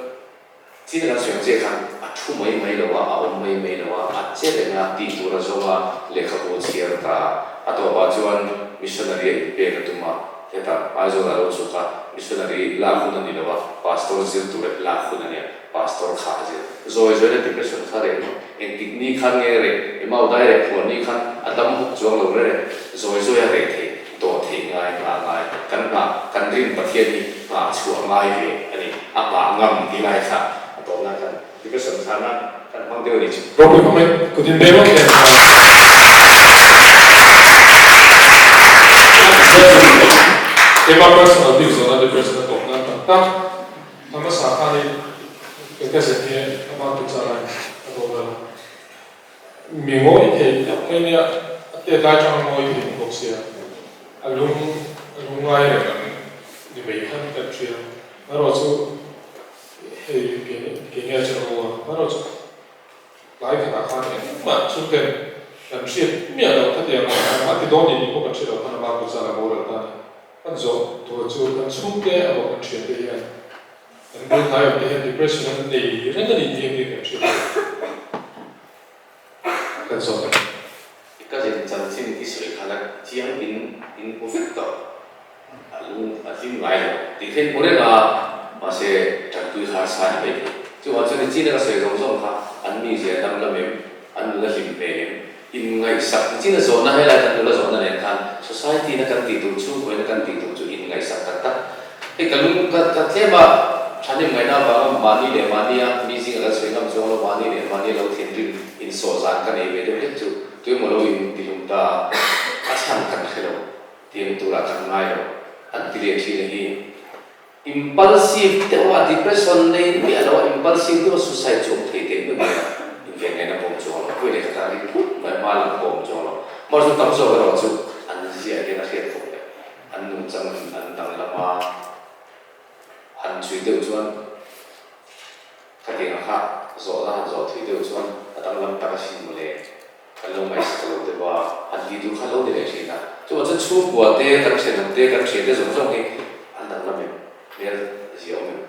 Thil kan sawi ang chiah khan a thu mai mai lo a, a awm mai mai lo a, a che reng a, tih tur a zawng a, lehkhabu a chhiar ta a. A tawpah chuan missionary a inpek a tum a, hetah Aizawl a lo chhuk a, missionary lak hun a ni lo a, pastor zir tur lak hun a nia, pastor kha a zir. Zawi zawiin a depression kha reh lo, engtik ni khan nge reh, Emau dai reh phuah ni khan a dam hawk chuang lo reng reng, zawi zawi a reh thei. Dawh theih ngai nghah ngai kan nghah kan rin Pathian hi nghah chhuah ngai ve a ni. A nghah ngam ti lai kha a tawhna kan depression thana kan hmang deuh a ni chu. Ropui khawp mai kut in beng awk em kha. Keimah personal bik zawhna depression a tawhna tak tak hmasa khanin ka cousin hi ama tuchah lai a boral a. Mi ngawi thei tak mai nia, a tet lai tang ngawi thei ni bawk sia, a lung a lung ngai reng ang ni mai khan kan hria. Marawh chu hei kei nge chu a u a, marawh chu tlai khatah khan engmah chhungten kan hriat miah loh khatiang a ti dawn ni tih pawh kan hre lo khan ama kut zan a boral ta a ni. Kan zawh tur chu kan chhungte a bawk kan thiante hian Kan bul hnai awm te hian depression an nei reng a ni tih engtin kan hriat theih? Kan zawt ang. I cousin chanchin i sawi khan a chiang in in hmu vek tawh. A lung a hlim ngai lo tih kha in hmu reng a, mahse tanpui harsa a ni mai thei. Chuvang chuan i chin a ka sawi zawng zawng kha an mizia dam lam em, an nula hlim hmel em, inngaihsak i chin a zawhna helai kan nula zawhna nen khan society na kan tih tur, chhungkaw ina kan tih tur chu inngaihsak tak tak. Hei ka lung ka ka tlem a, thahnem ngaihna avanga mahni leh mahnia mi zinga kan sawi ngam chuang lo, mahni leh mahnia lo thinrim insawh zan ka nei ve deuh hlek chu tuemaw lo in tilum ta a, a chhan kan hre lo, tiang turah kan ngai lo an ti leh thin a hi. Impulsive deuh a, depression nei miah lo a, impulsive deuh a suicide chu awm thei teh mai mai a, inven ngaihna pawh awm chuang lo, khawi leh khatah ring phut mai hma lam pawh awm chuang lo, mahse tam zawk erawh chu an ziah hian a hriat khawp leh. An nungchang an danglam a, han chhui deuh chuan khatiang kha zawhna han zawh thui deuh chuan a danglam tak asin mawle, kan lo ngaihsak lo deuh a, han tih duh kha lo ni leh thin a. Chuvang chuan chhungkua te, kan thianawm te, kan thiante zawng zawng hi an danglam em? Hmel zia awm em?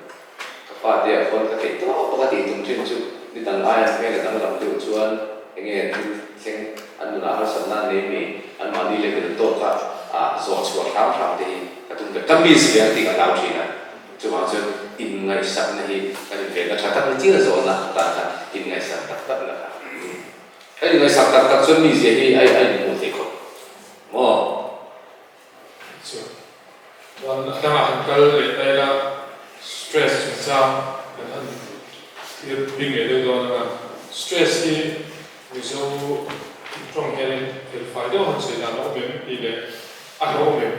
Ka pa te ah khawn ka theih tawp a ka tih tum thin chu nidang aia hmel a danglam deuh chuan enge thil thleng an nunah harsatna an nei mi anmahni level tawk kha ah zawh chhuah hram hram te hi ka tum ve ka miss ve ang tih ka hlau thin a chuvang chuan inngaihsakna hi kan invenna tha tak ni chiang a zawhna tan khan inngaihsak tak tak na kha kan inngaihsak tak tak chuan mizia hi a inhmuh theih khawp maw. Chuan a dangah han kal leh ta ila stress chungchang kan han thlir bing leh deuh dawn anga stress hi Mizo tawng hianin felfai deuh han sawi dan a awm em tih leh a hlauhawm em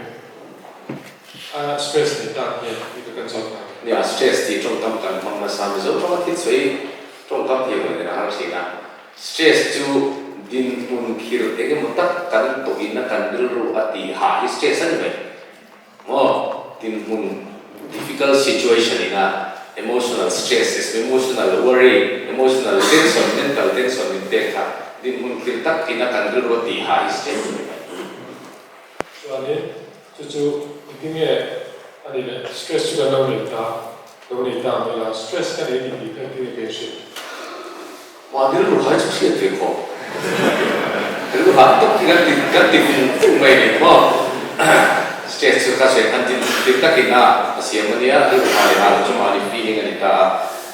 a stress nei tan hian tih ka kan zawt nghal. Nia stress tih tawngkam kan hmang nasa Mizo tawnga thil sawi tawngkam thei lo nen a har thin a. Stress chu dinhmun khirh eng emaw tak kan tawhin a kan rilru a tih hah hi stress a ni mai maw? Dinhmun difficult situation in a emotional stress, emotional worry, emotional tension, mental tension min pek kha dinhmun khirh tak in a kan rilru a tih hah hi stress a ni mai. Chuanin chu chu engtin nge a nih leh stress chu kan lo nei ta Lo nei ta ang ila, stress ka nei tih tih kha engtin nge ka inhriat? Mahni rilru khai chu hriat ve khawp. Rilru hah tawp hi kan ti kan ti vung vung mai ni maw? Stress chu ka sawi khan tin tir takin a a siam a nia, rilru hah leh hah loh chu mahni feeling a ni ta a.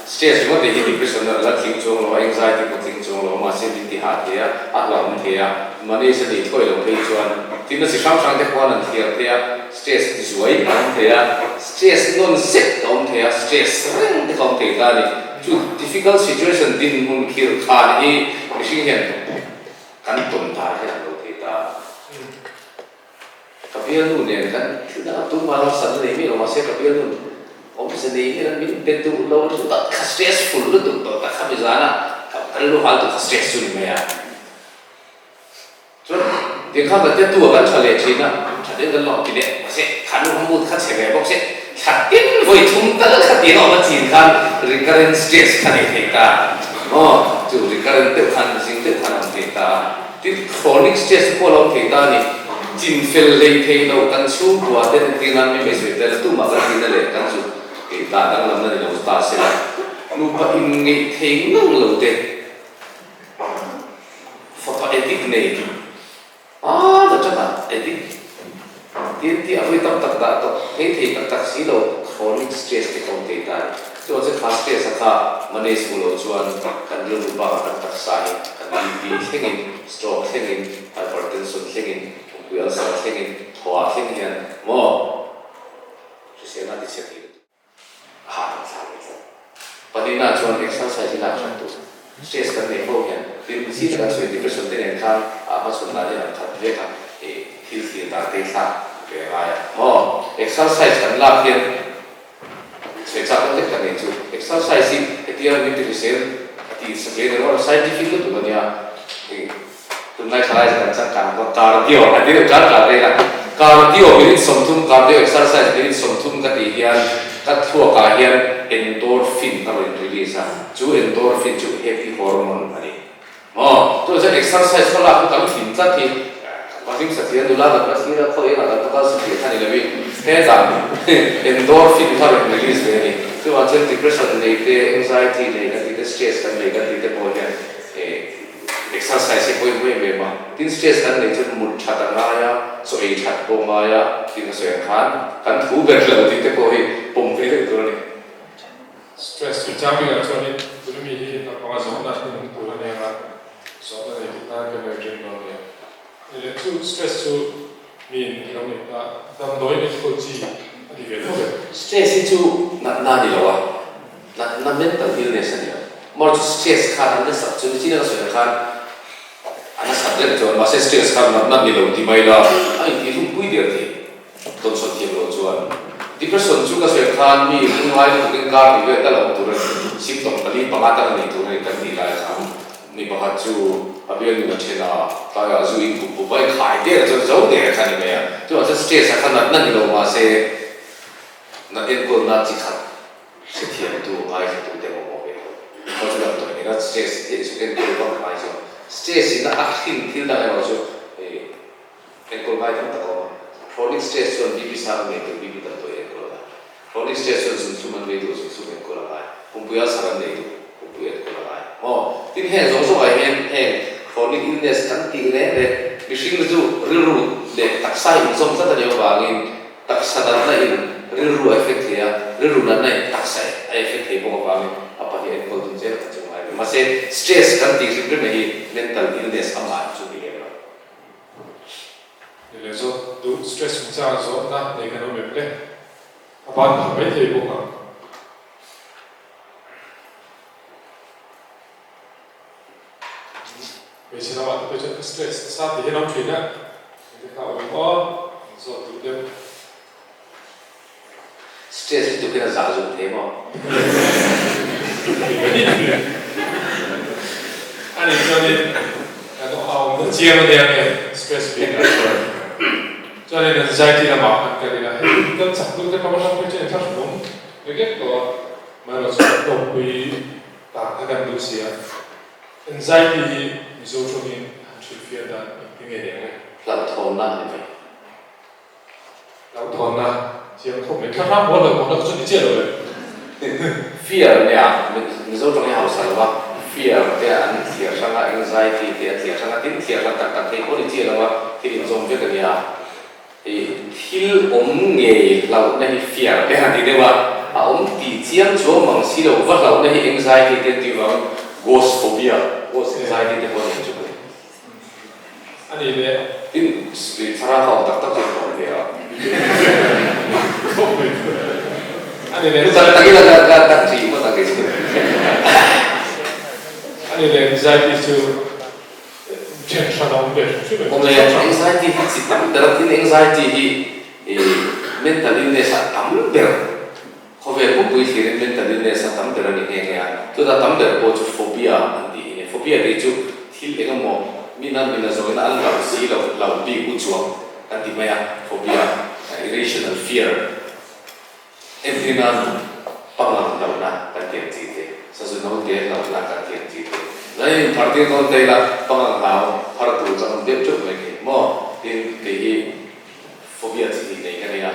Stress ringawt te hi depression a la tling chuang lo a, anxiety pawh tling chuang lo a, mahse min ti hah thei a, a hlauhawm thei a, manage a nih thuai loh phei chuan tin a chi hrang hrang te khuan an thliar thei a, stress zuai a awm thei a, stress nawn zet a awm thei a, stress reng te kha awm thei ta a ni. Chu difficult situation dinhmun khirh khan hi mihring hian kan tawn dan hian an lo thei ta a. Ka bialnu nen kan thil dang a tumah harsatna nei miah lo mahse ka bialnu awmze nei hian an min be duh lo chu tak kha stressful lutuk tawh tak kha mizana ka rilru hal tu kha stress chu ni mai a. Chuan. Tiang khan kan tia tu ah kan tha leh thin a, tha deuh kan lawm ti leh mahse kha nu kha mood kha chhe ve bawk se thla tin vawi thum tal kha ti an awm a chin khan recurrent stress kha nei thei ta maw chu recurrent deuh khan zing deuh khan a awm thei ta a tin chronic stress pawh a lo awm thei ta a ni chin fel hlei thei lo kan chhungkua te entir nan mi hmeichhe tel tumah kan tihna leh kan zu kei ta danglamna ni lo ta sela nupa inngeih thei ngang lo te. Fapa addict nei a ta tang a addict tin tih a vawi tam tak dah tawh thei thei tak tak si lo chronic stress te ka awm thei ta a ni. Chuan chu kha stress a kha manage hmu lo chuan kan rilru bakah kan taksa hi kan BP thlengin stroke thlengin hypertension thlengin pumpui ulcer thlengin thawhah thleng hian maw hriselna a tichhe thei lutuk. A hahdam thlak ve tlat. Pahnihna chuan exercise hi lak hran tur. Stress kan neih ho hian tin zing kan sawi depression te nen khan a hmachhawn dan hian an khat vek a, ih thil thlir dan te hi thlak ve a ngai a maw. Exercise kan lak hian sawi chak lo hlek ka nei chu. Exercise hi hetia min ti hrisel a ti satliah ni rawh scientific lutuk a nia ih Tunlai thalai chu kan changkang bawk. Cardio a ti deuh ṭar ṭar daih a. Cardio minute 30, cardio exercise minute 30 ka tih hian ka thluakah hian endorphin a rawn release a, chu endorphin chu happy hormone a ni. Maw? Chuan chuan exercise kha lak chu kan hlim tlat hi. Kan hlim satliah nula kan va thlir a, khaw engah kan va kal satliah kha ni lovin hetah endorphin kha rawn release ve a ni. Chuvang chuan depression nei te, anxiety nei kan tih te, stress kan nei kan tih te pawh hian Exercise hi pawimawh em em a, tin stress kan neih chuan mut that a ngai a, chaw ei that pawh a ngai a, tin ka sawi ang khan kan thu ber lo tih te pawh hi pawm ve deuh tur a ni. Stress chu chang bikah chuanin tuna mi hi naupanga zawhna hnim tur a ni ang a, zawhna nei tih nan kan rawn ring dawn nia. Ni leh chu stress chu miin a lo neih ta damdawi enkawl chi a ni ve tho ve. Stress hi chu natna a ni lo a, natna mental illness a ni lo. Mawr chu stress khan a nasat chu nichin a ka sawi ang khan a nasat reng chuan mahse stress khan natna ni lo ti mai la a intih hlum pui der thei tawnsawn thiam lo chuan. Depression chu ka sawi ang khan mi lungngai lutukin kar hnih vel tal a awm tur a ni, symptom pali panga tal a nei tur a ni kan tih lai khan. Mi pakhat chu a bialnu a then a, tlaiah zu in pup pup a, i khai der chuan zo der kha a ni mai a. Chuvang chuan stress ah khan natna ni lo mahse na enkawlna chi khat hrethiamtu, ngaithlatu te mamawh ve lo. Khaw chu damdawi nena stress hi chu enkawl vak a ngai zawk. Stress in a hrin thil dang erawh chu enkawl ngai tam tak a awm a. Chronic stress chuan BP sang an nei tur, BP damdawi enkawl a ngai. Chronic stress chuan zunthum an nei duh, zunthum enkawl a ngai. Pumpui ulcer an nei duh, pumpui enkawl a ngai. Maw? Tin, heng zawng zawngah hian heng chronic illness kan tih reng reng, mihring chu rilru leh taksa hi inzawm tlat a nih avangin taksa natna in rilru a effect thei a, rilru natna in taksa a effect thei bawk avangin a pahnih enkawl dun zel kha chu a ngai ve. Mahse, stress kan tih hrim hrim hi mental illness amah chu ni lem lo. Ni leh zawt duh stress chungchang zawhna nei kan awm em le? A ban phah mai thei bawk ang. Hmeichhe lamah te pawh chuan ka stress nasa tih hian a awm thin a, engte kha awm aw, zawt duh deuh. Stress lutuk hian a zah zung thei maw? Ani chuanin kan a awmna chiang a nia nge stress bik ah chuan chuanin anxiety lamah kan kal ila hei kan chak deuh te kha hram phei chuan inthlahrun awm ve vek tawh a amaherawhchu kan tawkpui tak kha kan duh si a anxiety hi Mizo tawngin han hrilhfiah dan engtin nge ni ang le? Hlauhthawnna a ni mai. Hlauhthawnna chiang khawp mai. Thla hram haw hlauhthawnna kha chu ni chiah lo e. Fear nia, Mizo tawng hi hausa lo a, fear te an thliar hrang a, anxiety te an thliar hrang a, tin thliar hran tak tak thei pawh ni chiah lo a, thil inzawm vek a nia. Ih, thil awm ngei hlauhna hi fear te han ti deuh a, a awm tih chiang chuang mang si lo, va hlauhna hi anxiety te an tih vangin ghost phobia, ghost anxiety te pawh a ni ang chu ka ni. A ni le. Tin, thlarau ka awm tak tak chu ka awm ve a. A ni le. Tak tak ila ka ka ka ṭih ngawt ang kei chu. A ni le, anxiety chu ṭhen hran a awm ve hrim hrim em? Awm le, anxiety hi chi tam ber a, tin anxiety hi mental illness ah tam ber, khawvel pumpui thlirin mental illness a tam ber a ni nghe nghe a, chutah tam ber pawh chu phobia an tih hi a ni. Phobia tih chu thil eng emaw. Mi nan min a zawina an hlauh si lo, hlauh bik u chuang kan ti mai a, phobia, irrational fear, entir nan pangang hlauhna kan ti ang chi te, sazu naute hlauhna kan ti ang chi te, zai in phar tir dawn ta ila pangang hlau phar tur ka awm deuh teuh mai thei maw? Tin, kei hi phobia chi hnih nei ka nei a,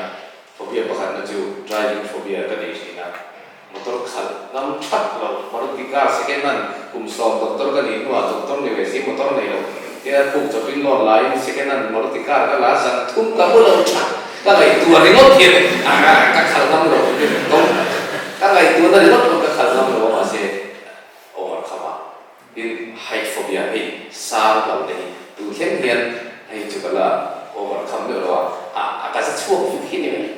phobia pakhatna chu driving phobia ka nei thin a, Motor khalh ngam thak lo, Maruti car second hand kum sawm doctor ka nih hnuah doctor ni ve si motor nei lo tia puk chawpin loan laiin second hand Maruti car ka la zan thum ka hmu lo thak ka ngaihtuah ringawt hian ka khalh ngam lo ka ngaihtuahna ringawt pawn ka khalh ngam lo a mahse over kham a tin height phobia hei sang lo te hi tun thleng hian hei chu ka la over kham deuh lo a a ka za chhuak vek hi ni mai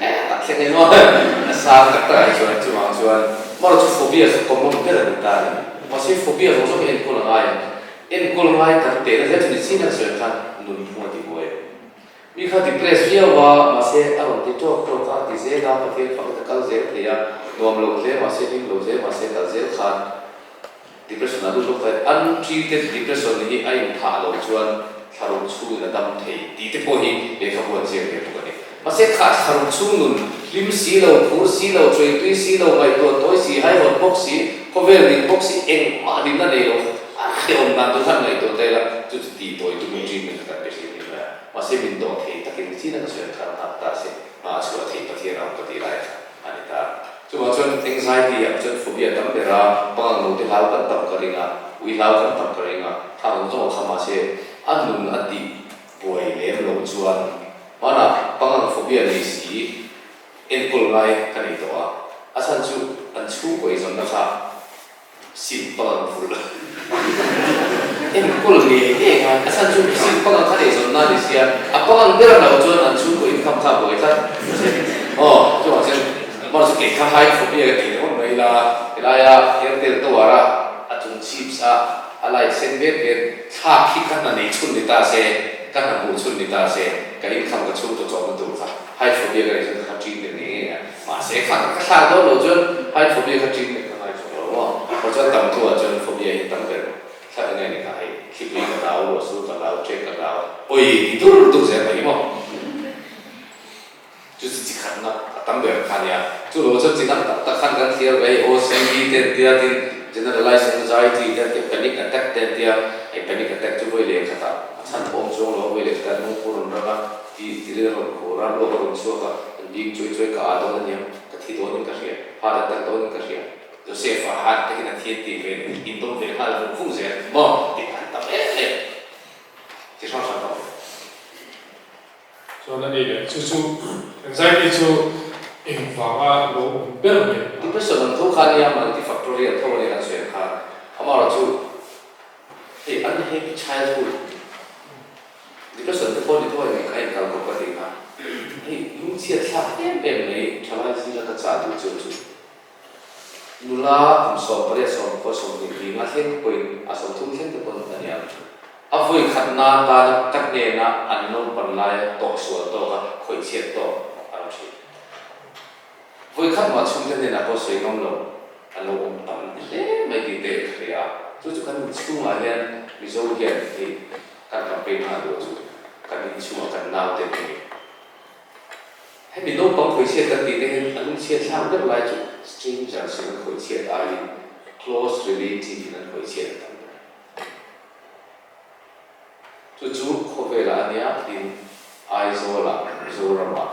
e tak thleng emaw a sang tak tak ah hi chuan chuvang chuan marawh chu phobia chu common ber a ni ta a ni mahse phobia zawng zawng hi enkawl a ngai a enkawl ngai tak tehna zel chu ni chin a sawi khan nunphung a ti buai. Mi kha depress viau a, mahse a rawn ti tawk tawk a, ti zel a, Pathian fak in a kal zel thei a, nuam lo hle mahse hlim lo hle mahse kal zel khan depression a lut lawk thei. Untreated depression hi a inthah loh chuan thlaruk chhungin a dam thei tih te pawh hi lehkhabu an ziak ve bawk a ni. Mahse kha thlaruk chhung nun hlim si lo, phur si lo, chawi tui si lo, ngaihtuah tawi si, haihawt bawk si, khawvel ning bawk si, engmah hlimna nei lo a hrehawm dan tur khan ngaihtuah ta ila chu chu tih tawi tumin treatment kha kan pe thin a ni mai a. Mahse min dawh thei takin chin a ka sawi ang khan nghak ta se, hma a chhuah theih Pathian a awm ka tih lai kha a ni ta. Chuvang chuan anxiety ah chuan phobia tam ber a, pangang no te hlau kan tam ka ring a, ui hlau kan tam ka ring a, thla zawng zawng a kha mahse a nun a tih buai lem lo chuan hmanah pangang phobia nei si enkawl ngai ka nei tawh a, a chhan chu an chhungkaw eizawnna kha Sim pangang fur enkawl ngei ngei a, a chhan chu sim pangang kha eizawn na ni sia, a pangang ber a lo chuan an chhungkaw income kha a buai tlat aw chuvang chuan hmar chu kei kha high phobia ka tih ringawt mai ila helaia Airtel tower a a chung chips a a light sen vet vet thlak hi ka hna nei chhun ni ta se ka hna hmuh chhun ni ta se ka income ka chhungkaw chawmna tur kha high phobia ka neih chuan ka kha treatment ngei ngei a. Mahse kha ka thlak dawn lo chuan height phobia kha treatment ka ngai chawk lo maw? Aw chuan tam thu ah chuan phobia hi tam ber thla eng nge ni kha hei thlipui ka hlau, ruahsur ka hlau, ṭek ka hlau, pawi ti dur dur zel mai maw? Chu chu chi khatna a tam ber kha nia. Chu lo chuan chi dang tak tak khan kan thlir ve hei OCD te an tia tin generalized anxiety te an tia panic attack te an tia hei panic attack chu vawi leh khatah a chhan awm chuang lo a vawi leh khatah lungphur rawn rang a ti tiril rawn khur a luak a rawn chhuak a. Ding chuai chuai ka aa dawn a niang, ka thi dawnin ka hria, heart attack dawnin ka hria. Joseph a heart attack in a thi an tih ve nen in dawm ve nghal vung vung zel maw tih an tam em em chi hrang hrang ka awm. Chuan a ni leh chu chu anxiety chu engvanga lo awm ber mai a. Depression ang tho kha nia multifactorial tho a nia kan sawi ang khan amaherawhchu hei unhappy childhood Depression te pawh ni thawi mai kha inkal kawp ka tih kha hei lungchhiat thlak em em mai thalai zinga ka chah duh chu chu nula kum 18 20 20 nga thleng te pawhin a 30 thleng te pawn a ni ang a vawi khat na tana ka hnena an naupan laia tawh sual tawk a khawih chhiat tawk a rawn hrilh vawi khat mah chhungte hnenah pawh sawi ngam lo an lo awm tam hle mai tih te ka hria a chu chu kan inchhungah hian Mizo hian hei Kan campaign nghal duh chu kan inchhungah kan naute te hi hemi naupang khawichhiat kan tih te hian a lungchhiat thlak ber lai chu strangers in an khawichhiat aiin close relative in an khawichhiat a tam ber. Chu chu khawvelah a nia tin Aizawlah, Mizoramah,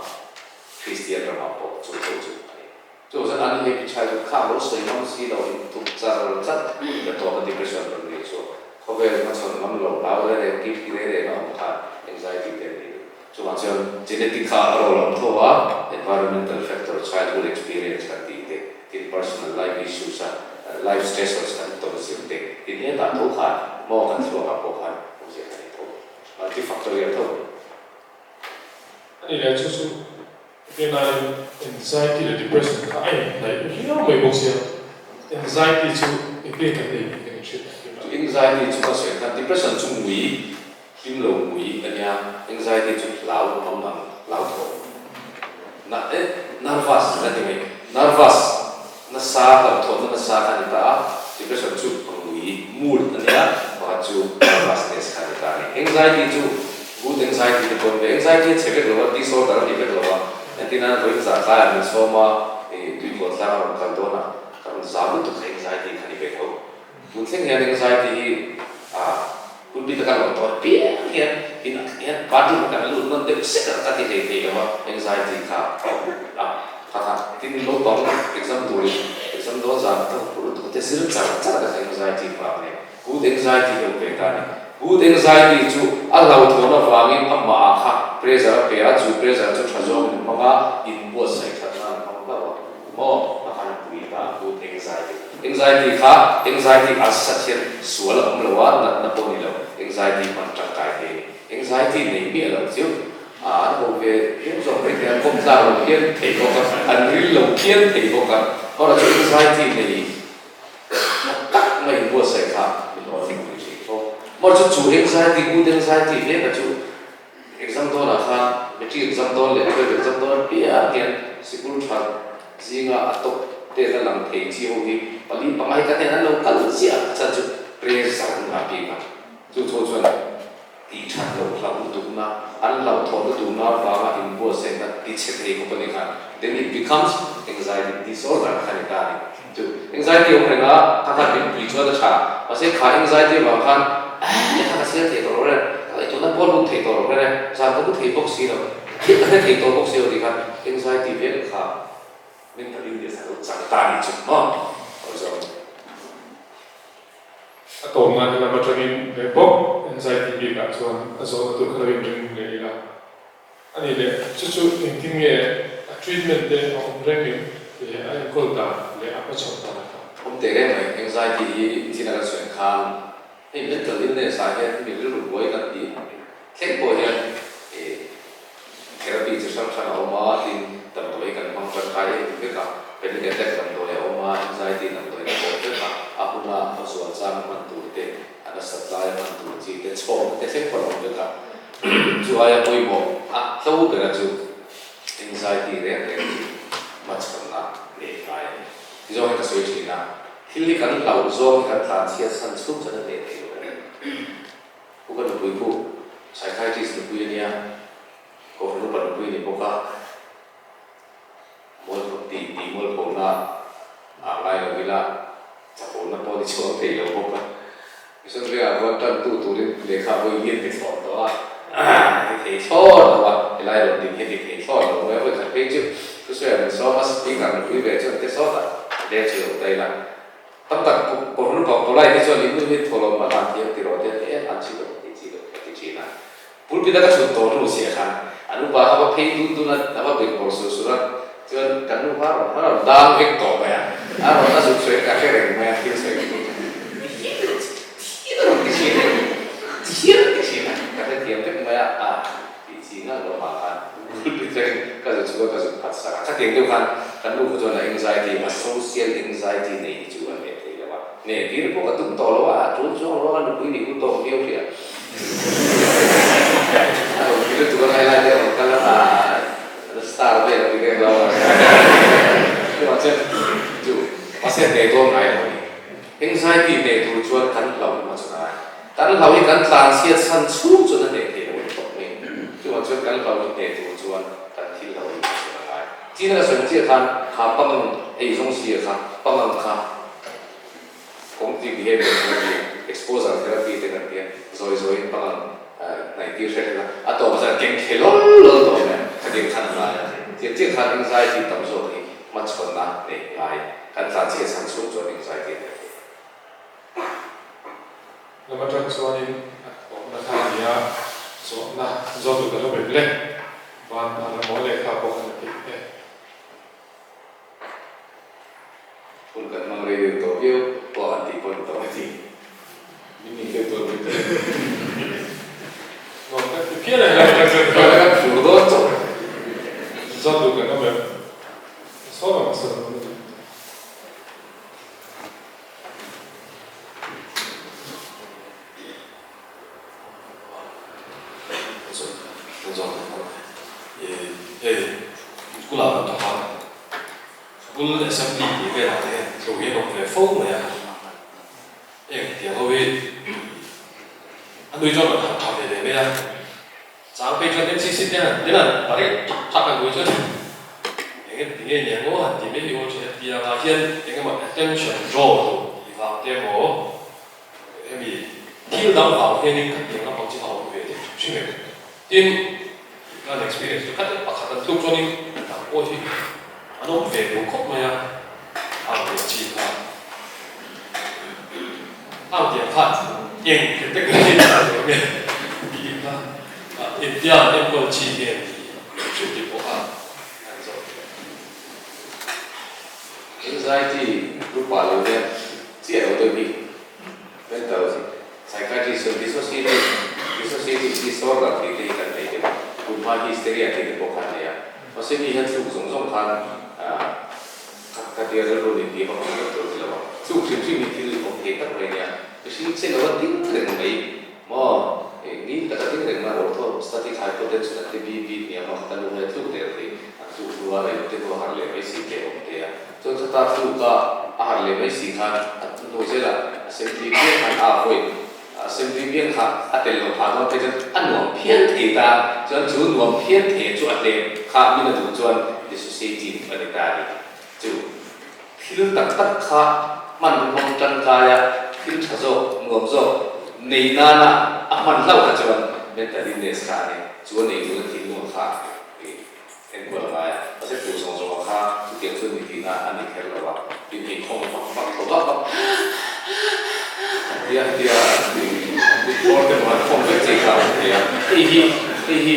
Kristian ramah pawh chu tho chu a ni. Chu zan an happy childhood kha lo sawi ngam si lo in tuk char char ka tawk a depression rawn nei chu khawvel hmachhawn ngam lo hlau reng reng kip ki reng reng a awm khan anxiety te an nei duh. Chuvang chuan genetic kha a role a awm tho a, environmental factor childhood experience kan tih te, tin personal life issues a life stressors kan tawn zir te, tin hetah tho khan maw kan thluak ah pawh khan awmzia kan nei tho multifactorial tho. A ni leh chu chu Hetiangin anxiety leh depression kha a inhnaih riau mai bawk sia, anxiety chu engtin kan nei tih kan inhriat tak tir a. Chu anxiety chu ka sawi khan depression chu mui, hlim lo mui a nia, anxiety chu hlau mang ang, hlau thaw na eh nervous ka ti mai, nervous nasa hlauhthawnna nasa kha a ni ta a, depression chu a mui, mood a nia, pakhat. chu nervousness kha a ni ta a ni. Anxiety chu good anxiety te pawh an ve. Anxiety a chhe vek lo a, disorder a ni vek lo a. Entirnan vawiin zah tlaiah min sawm a, ih tuikawt tlang a rawn kal dawn a, ka rawn zam lutuk kha anxiety kha a ni ve tho. Tun thleng hian anxiety hi ah pulpit a ka lawm tawh apiang hian in hian party hmun kan lut nawn deuh sek a ka ti hlei thei lo a, anxiety kha a awm a kha kha tin naupang exam turin exam dawn zan ka phur lutuk a te zir char char a ka anxiety vang a ni. Good anxiety hi a awm ve ta a ni. Good anxiety chu a hlauhthawn avangin amah ah kha pressure a pe a, chu pressure chu tha zawngin a hmang a, inbuatsaih that nan a hmang hlauh a. Maw a han pui ta good anxiety. Anxiety kha anxiety as such hian sual a awm lo a, natna pawh ni lo, anxiety hman tangkai thei a ni. Anxiety nei miah lo chu a an ho ve viau zawk mai thei a, kawm tlak lo hian thei bawk a, an ril lo phian thei bawk a, erawh chu anxiety nei tha tak mai inbuatsaih kha min awn pui thei fo. Erawh chu chu anxiety, good anxiety veka chu Exam dawnah khan matric exam dawn leh twelve exam dawn apiang hian sikul tha zinga a top ten a lang thei chi ho hi pali panga hi ka hnen an lo kal chiah a chan chu pressure an ngah bik a, chu chu chuan tih that loh hlauh lutukna, an hlauhthawn lutukna vanga inbuatsaihna ti chhe thei khawp a ni khan then it becomes anxiety disorder kha ni ta a ni. Chu anxiety awm reng a, kha khan min pui chuan a tha, mahse kha anxiety avang khan eh lehkha ka siam thei tawh lo reng, ka ngaihtuahna pawh a lut thei tawh lo reng e, zan ka mu thei bawk si lo, thil ka hre thei tawh bawk si lo tih khan anxiety vel kha mental illness a lo chang ta a nih chu maw aw zawng. A tawp nan helam atangin leh bawk anxiety bikah chuan a zawhna tur kha lo inring leh ila. A nih leh, chu chu engtin nge a treatment te a awm reng em tih leh a enkawl dan leh a hmachhawn dan a kha. Awm teh reng mai, anxiety hi thil a kan sawi ang khan hei mental illness ah hian mi rilru buai kan tih thleng pawh hian therapy chi hrang hrang a awm a, tin damdawi kan hmang tangkai em vek a, panic attack damdawi a awm a, anxiety damdawi kan awm vek a, a huna a zual chang a hman tur te, a nasat lai a hman tur chi te, chhawm te thleng pawh a awm vek a. Chu aia pawimawh a tlo bera chu anxiety reng reng chu hmachhawnna nei ngai a ni. Ti zawng hi ka sawi thin a, thil hi kan hlauh zawng hi kan tlan chhiat san chhung chuan a hneh thei lo a ni. Pu ka nupui pawh psychiatrist nupui a nia, Kohhran upa nupui a ni bawk a, Mualpho tih tih mualphona ah ngai lo ila chakawhna pawh ni chhuak thei lo bawk a. Mission vengah khuan tantu turin lehkha vawi lian pe thlawh tawh a, a ti thei thlawt lo a, helai rawn ding hi a ti thei thlawt lo mai a, vawi khat phei chu thusawi ah min sawm a, speaker nupui ve chuan te sawt a, leng chu lo ta ila. Tam tak kawrhnu pang pawlai te chuan in nu hi thawhlawm a hlan thiam tiraw te a ti em, an chi lo, ti chi lo a ti thin a. Pulpit a ka chhut tawh hnu chiah khan an upa kha va phei dun dun a, a va beng bawr sur sur a, chuan kan nu kha a rawn a rawn dang vek tawh mai a, a rawn a zuk sawi ka hre reng mai a, thil sawi ka duh chu ti hian a rawn ti thin a, ti hian a ti thin a, ka hrethiam vek mai a, a tih chi ngang lo mah khan pulpit atangin ka zuk chhuk a, ka zuk phat sak a, khatiang deuh khan kan nu kha chuan a anxiety, a social anxiety nei hi chu a hneh thei lo a, hneh tir pawh ka tum tawh lo a, a tul chuang lo a, ka nupui nih hun tawk viau hrih a. A rawn ti lutuk a, helai te a rawn kal a, a star vel a ti reng lo a. Chuvang chuan chu mahse hneh dawn ngai lo a ni. Anxiety hneh tur chuan kan hlauh hi hmachhawn a ngai. Kan hlauh hi kan tlan chhiat chhan chhung chuan a hneh thei lo a ni tawp mai. Chuvang chuan kan hlauh hi hneh tur chuan kan thil hlauh hi hmachhawn a ngai. China ka sawi chiah khan kha pangang ei zawng sia kha pangang kha Cognitive behavior therapy, exposure therapy te kan tia, zawi zawiin pangang hnaih tir hre hrela a tawp zan keng thei lawl lawl tawh mai a, khatiang khan a ngai a, tiang chiah khan anxiety tam zawk hi hmachhawnna neih ngai kan tlan chhiat chhan chhung chuan anxiety a neih theih. Lam atang chuanin a tawpna kha a ni a, zawhna zawt tur kan awm em le? Van phal a maw lehkha pawh kan la tih e. Hun kan hmang rei deuh tawh viau pawh an tih pawh ni tawh mai. Min ning deuh dawn mai teh. Nuam kan ti phian a helai atang chuan. Kan kan fur dawn chauh. Zawt duh kan awm em? Sawn ang sawn ang a ni. Hei school ah kan thawk a, school assembly tih velah te hian tlo hi an awm ve fo mai a, heng tiang ho hi nui chuan rawn harh tha ve leh mai a. Chang phei chuan MCC te han ti lan parek thak thak a nui chuan eng nge ti nge ni ang aw han ti mai hi aw thin a ti ang ah hian eng emaw attention draw duh tih vang te emaw hemi thil dang vang hianin khatiang lampang chu a awm ve thei hrim hrim em. Tin, kan experience chu khat pakhat an tluk chuanin dang pawh hi an awm ve duh khawp mai a, ang leh chi kha ang tiang kha eng category a ni nge tih kha engtia an enkawl chi nge tih hrim tih pawh kha an zawt thei. Anxiety group ah lo hian chiah lo deuh hi mental Psychiatrist chuan dissociative dissociative disorder tih te hi kan nei deuh a, tun hma hysteria tih te pawh kha an nei a. Mahse mi hian thluk zawng zawng khan khat khat tia rilru nen tih vak ang vek tur a ni lo a, thluk hrim hrim hi thil awm thei tak mai a nia. Mihring che lo a ding reng mai maw? Ngil taka ding reng mai orthostatic hypotension an ti BP hniam a khat a lu ngai thluk der thei an thluk hnu a rei te pawh a harh leh mai si te a awm thei a. Chuan chutah thluk a a harh leh mai si khan a hnu zelah assembly biang khan a avoid assembly biang kha a tel loh phah dawn phei chuan a nuam phian thei ta chuan chu nuam phian thei chu a hlep kha min a duh chuan dissociative a ni ta a ni. Chu thil tak tak kha hman hmang tangkaia thil tha zawk nuam zawk nei nana a hman hlauh kha chuan mental illness kha a ni. Chu a nei duhna thinlung kha Enkawl a ngai a, a zet tur zawng zawng a kha chutiang chuan mi tihna a ni kher lo a, tin ei khawng vak vak thaw vak vak tia tia bawr te pawh an khawng vek chi kha a awm thei a, hei hi hei hi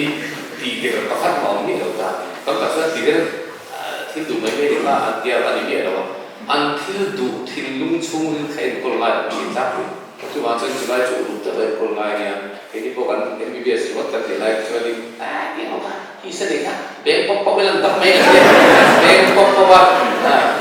tih der pakhat mah a awm miah lo ta a ni. Tam tak chuan tih der thil duh mai mai ni kha an tia a ni miah lo a, an thil duh thinlung chhungril kha enkawl ngai lo thin tlangpui. Chuvang chuan chulai chu uluk tak a enkawl ngai a nia, keini pawh kan MBBS ringawt kan tih lai chuanin ah ti ho kha hi sa nei kha beng pawp pawp in an dam mai a nia, beng pawp pawp a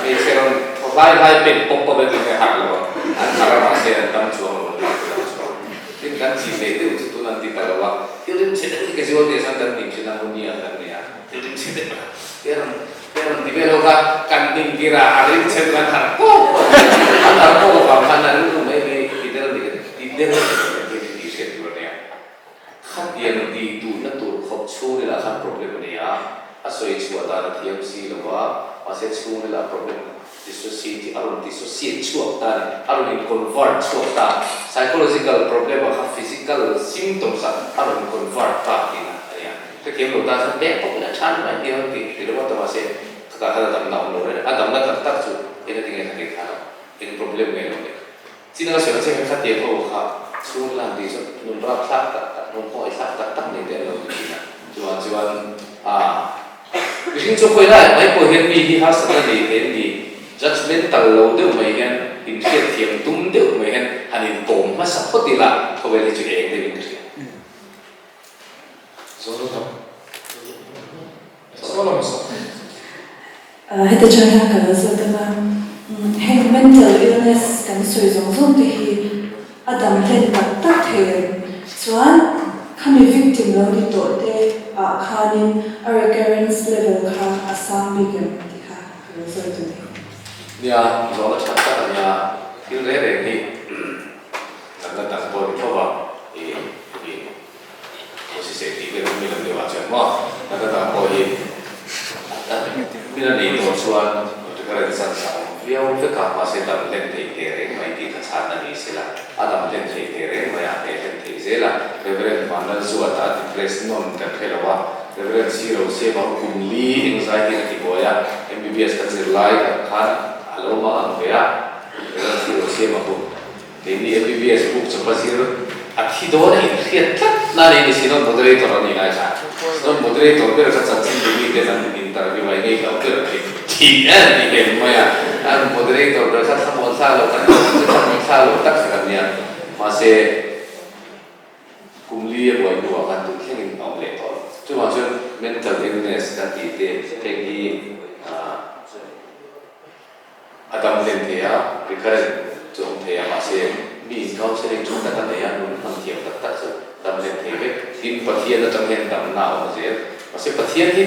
hmeichhe rawn thaw hlai hlai pen pawp pawp in an harh lo a, an harh a mahse an dam chuang lo an dam chuang. Tin kan chi hlei deuh chu tun an ti ta lo a, thil rimchhe deuh hi casualty ah chuan kan ning thin a, hmunia kan nei a, thil rimchhe deuh a tia rawn He rawn ti vel ho kha kan hnim tir a, a ring chhe chuan harh pawp pawp a ni. An harh pawp avang khan a rilru mai mai ti der a ni ka ti der a ni ka ti tih hriat tur a nia. Khatiang tih duhna tur khawp chhungril ah khan problem a nei a, a sawi chhuah dan a thiam si lo a, mahse chhungril ah problem dissociate a rawn dissociate chhuak ta a ni, a rawn in convert chhuak ta, psychological problem ah kha physical symptoms ah a rawn convert ta tihna a nia. Ka thiam lo ta chuan beng pawp in a tha ni mai nia ti ti ringawt ta mahse khatah khan a damna a awm lo reng a, a damna tak tak chu eng a ti nge kha ti khan a eng problem nge lo ni. Chin anga sawi ang chiah khan khatiang ho kha chhung lan tih chu nun rap thlak tak tak nun khawngaih thlak tak tak nei te an lo ni thin a, chuvang chuan ah mihring chu khawi lai mai pawh hian mi hi harsatna nei thei an ni, judgemental lo deuh mai hian inhriat thiam tum deuh mai hian han inkawm hmasa phawt ila khawvel hi chu eng deuhin ka hria. Heta chang hian ka lo zawt ang a, heng mental illness kan sawi zawng zawng te hi a dam hlen tak tak thei em? Chuan khami victim lo ni tawh te ah khanin a recurrence level kha a sang bik em tih kha ka lo zawt a ni. Nia, zawhna that tak a nia, thil reng reng hi kan la dang pawh a ni tho va, i i Hosiseh tih vel mi lam deuh ah chuan maw kan la dang pawh hi min a nei tawh chuan recurrent zan sa awm viau vek a, mahse dam hlen theih teh reng mai tih kha chhan a ni sela, a dam hlen theih teh reng mai a, hneh hlen theih zel a, Reverend Vanlalzuata a depress nawn kan hre lo a, Reverend Siro Siama ho kum li anxiety in a ti buai a, MBBS ka zir lai khan a lo mang ang ve a, Reverend Siro Siama ho. Keini MBBS book chawpa zir a thi dawn a inhriat tlat na nei ni si non moderator a nih lai khan non moderator ber kha chanchin duh mi ten an interview a inei hlauh ber thei thin em ti hem mai a an moderator ber kha thlamuan thla lo kan chu thlamuan thla lo tak kha kan nia mahse kum li a buai hnuah khan tun thlengin a awm leh tawh lo chuvang chuan mental illness kan tih te heng hi A dam hlen thei a, recurrent chu awm thei a, mahse mi in counselling tha tak a nei a, nun hman thiam tak tak chu dam hlen thei vek. Tin, Pathian atang hian damna a awm zel. Mahse Pathian hi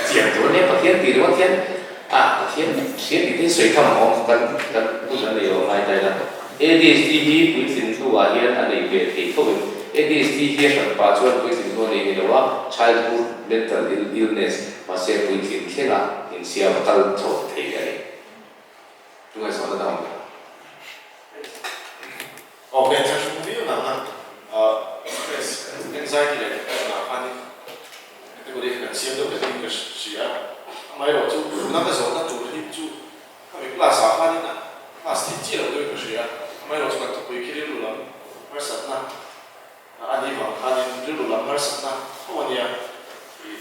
chian tur a nia, Pathian tih ringawt hian ah Pathian hria tih te hi sawi tham a awm kan kan hun a nei lo ngai ta ila. ADHD hi puitlin hnuah hian a nei ve thei tho em? ADHD hi a hran pah chuan puitlin hnu a nei ni lo a, childhood mental illness, mahse puitlin thlenga insiam kal chho thei a ni. Tunge sawn a dang awm? Aw pen thla hrang viau nang a, stress, anxiety leh depression ah khanin category kha kan siam deuh vekin ka hria a, amaherawhchu tuna ka zawhna tur hi chu khami class ah khanin a class theih chiah loh deuhin ka hria a, amaherawhchu kan thupui khi rilru lam harsatna a nih vang khanin rilru lam harsatna tho a nia tih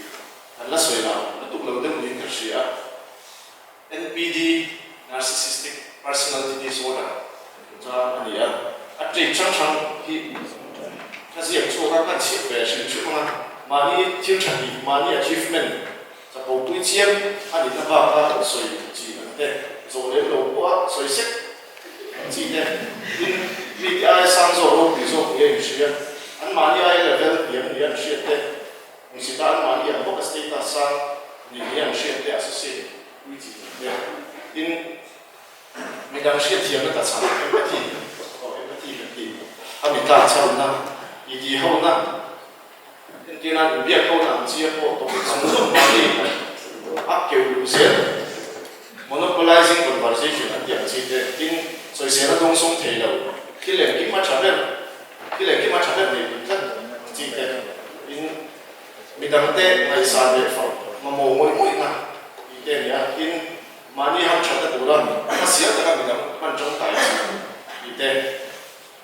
kan la sawi lo lutuk lo deuh niin ka hria a. NPD, Narcissistic Personality Disorder, chungchang a ni a. A trait hrang hrang hi ka ziak chhuak a, ka chhiat ve hrim hrim ang a. Mahni thil tha tih, mahni achievement chapo pui chiam a nihna baka sawi chi ang te, zawh lem lo pawha sawi sek chi te, tin, mite aia sang zawk ropui zawk nia inhria, anmahni aia level hniam nia an hriat te, Hmuhsita an mahni ang bawka status sang ni hi an hriat te associate pui chi tak te tin midang hriat thiamna ta chhang empathy oh empathy kan ti a mi tlak chhanna i ti ho na entirna inbiak ho na ang chi a pawh topic zawng zawng mahni a keuh luh zel monopolizing conversation an tih ang chi te tin sawisel a dawngsawng thei lo thil engkim a tha ber Thil engkim a tha ber nei tum tlat ang chi te in midangte ngaihsan leh fak mamawh ngawih ngawihna tih te a ni a, tin mahni ham thatna tura hmasial taka midang hman tangkai chi tih te,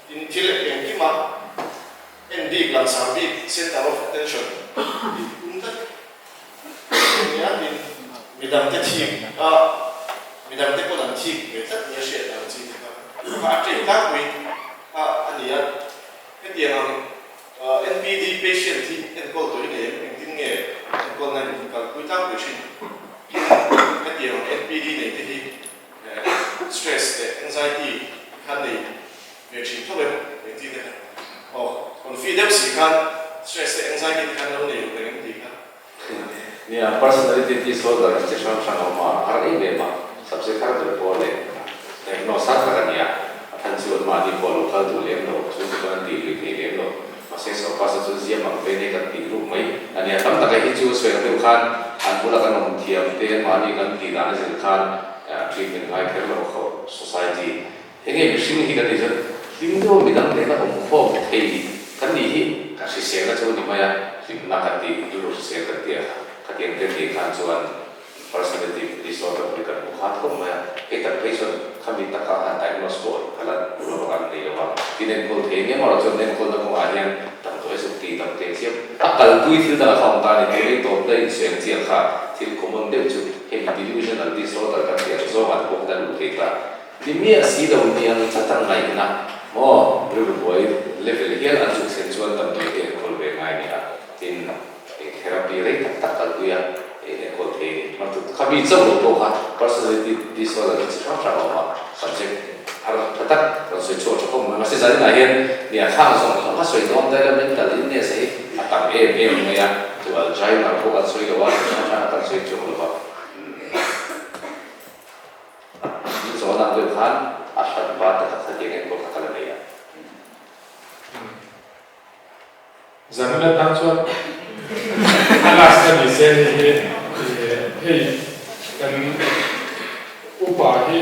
tin thil engkima en bik langsar bik, center of attention, tih tum tlat a ni a, tin midangte thik a midangte pawn an thik ve tlat nia hriat ang chi te kha a ṭei tlangpui. Kha a ni a, hetiang ang NPD patient hi enkawl tawh i nei em? Engtin nge enkawlna in kalpui tlangpui thin? Tin, hetiang ang NPD nei te hi stress leh anxiety kha nei ve thin tho em? Engti te kha? Aw, confi deuh si khan stress leh anxiety te khan lo nei ruk reng em tih kha? Nia, personality disorder hi chi hrang hrang a awm a, a har em em a, subject har ber pawh leh diagnose har tak a ni a, a than chu an mahni pawh a lo kal duh lem lo, chu chu chuan an tih lui thei lem lo. Mahse sorkar chu chuan ziam ang ve nia kan tih ruk mai a nia. Tam taka hi chu sawi ang deuh khan an bula kan awm thiam te, mahni kan tih dan a zir khan treatment ngai kher lo kho society Enge mihring hi kan tih chuan hlim deuh midang nena awm khawm thei kan nih hi kan hriselna chu a ni mai a, hlimna kan tih rilru hrisel kan tih a khatiang te tih khan chuan personality disorder hi kan hmu khat khawp mai a, hei tak phei chuan khami taka han diagnose pawh ka la duh lo a, kan nei lo a, tin enkawl thei eng emaw chuan enkawlna kawngah hian damdawi zuk tih dam teh chiam a kalpui thil dangah kha awm ta a ni, tun ei tawp daih insuiang chiang kha thil common deuh chu hemi delusional disorder kan tih ang zawngah te pawh kan luh thei ta. Ni miah si lo niang tlat ang ngaihna maw rilru buai level hial an zuk thlen chuan damdawi te enkawl ve ngai nia tin eng therapy rei tak tak kalpui a eng enkawl thei ni hmar tut kha mi chauh lo pawh kha personality disorder hi chi hrang hrang a awm a subject har tha tak rawn sawi chhuak tha khawp mai mahse zaninah hian nia khang zawng zawng a sawi dawn daih la mental illness hi a tam em em mai a chu Alzheimer pawh kan sawi lo a chi hrang hrang a kan sawi chuang lo va. Min zawhna ang deuh khan a hran va taka khatiang enkawl kha ka la nei a. Zanin atan chuan a last a ni se ni hi hei kan upa hi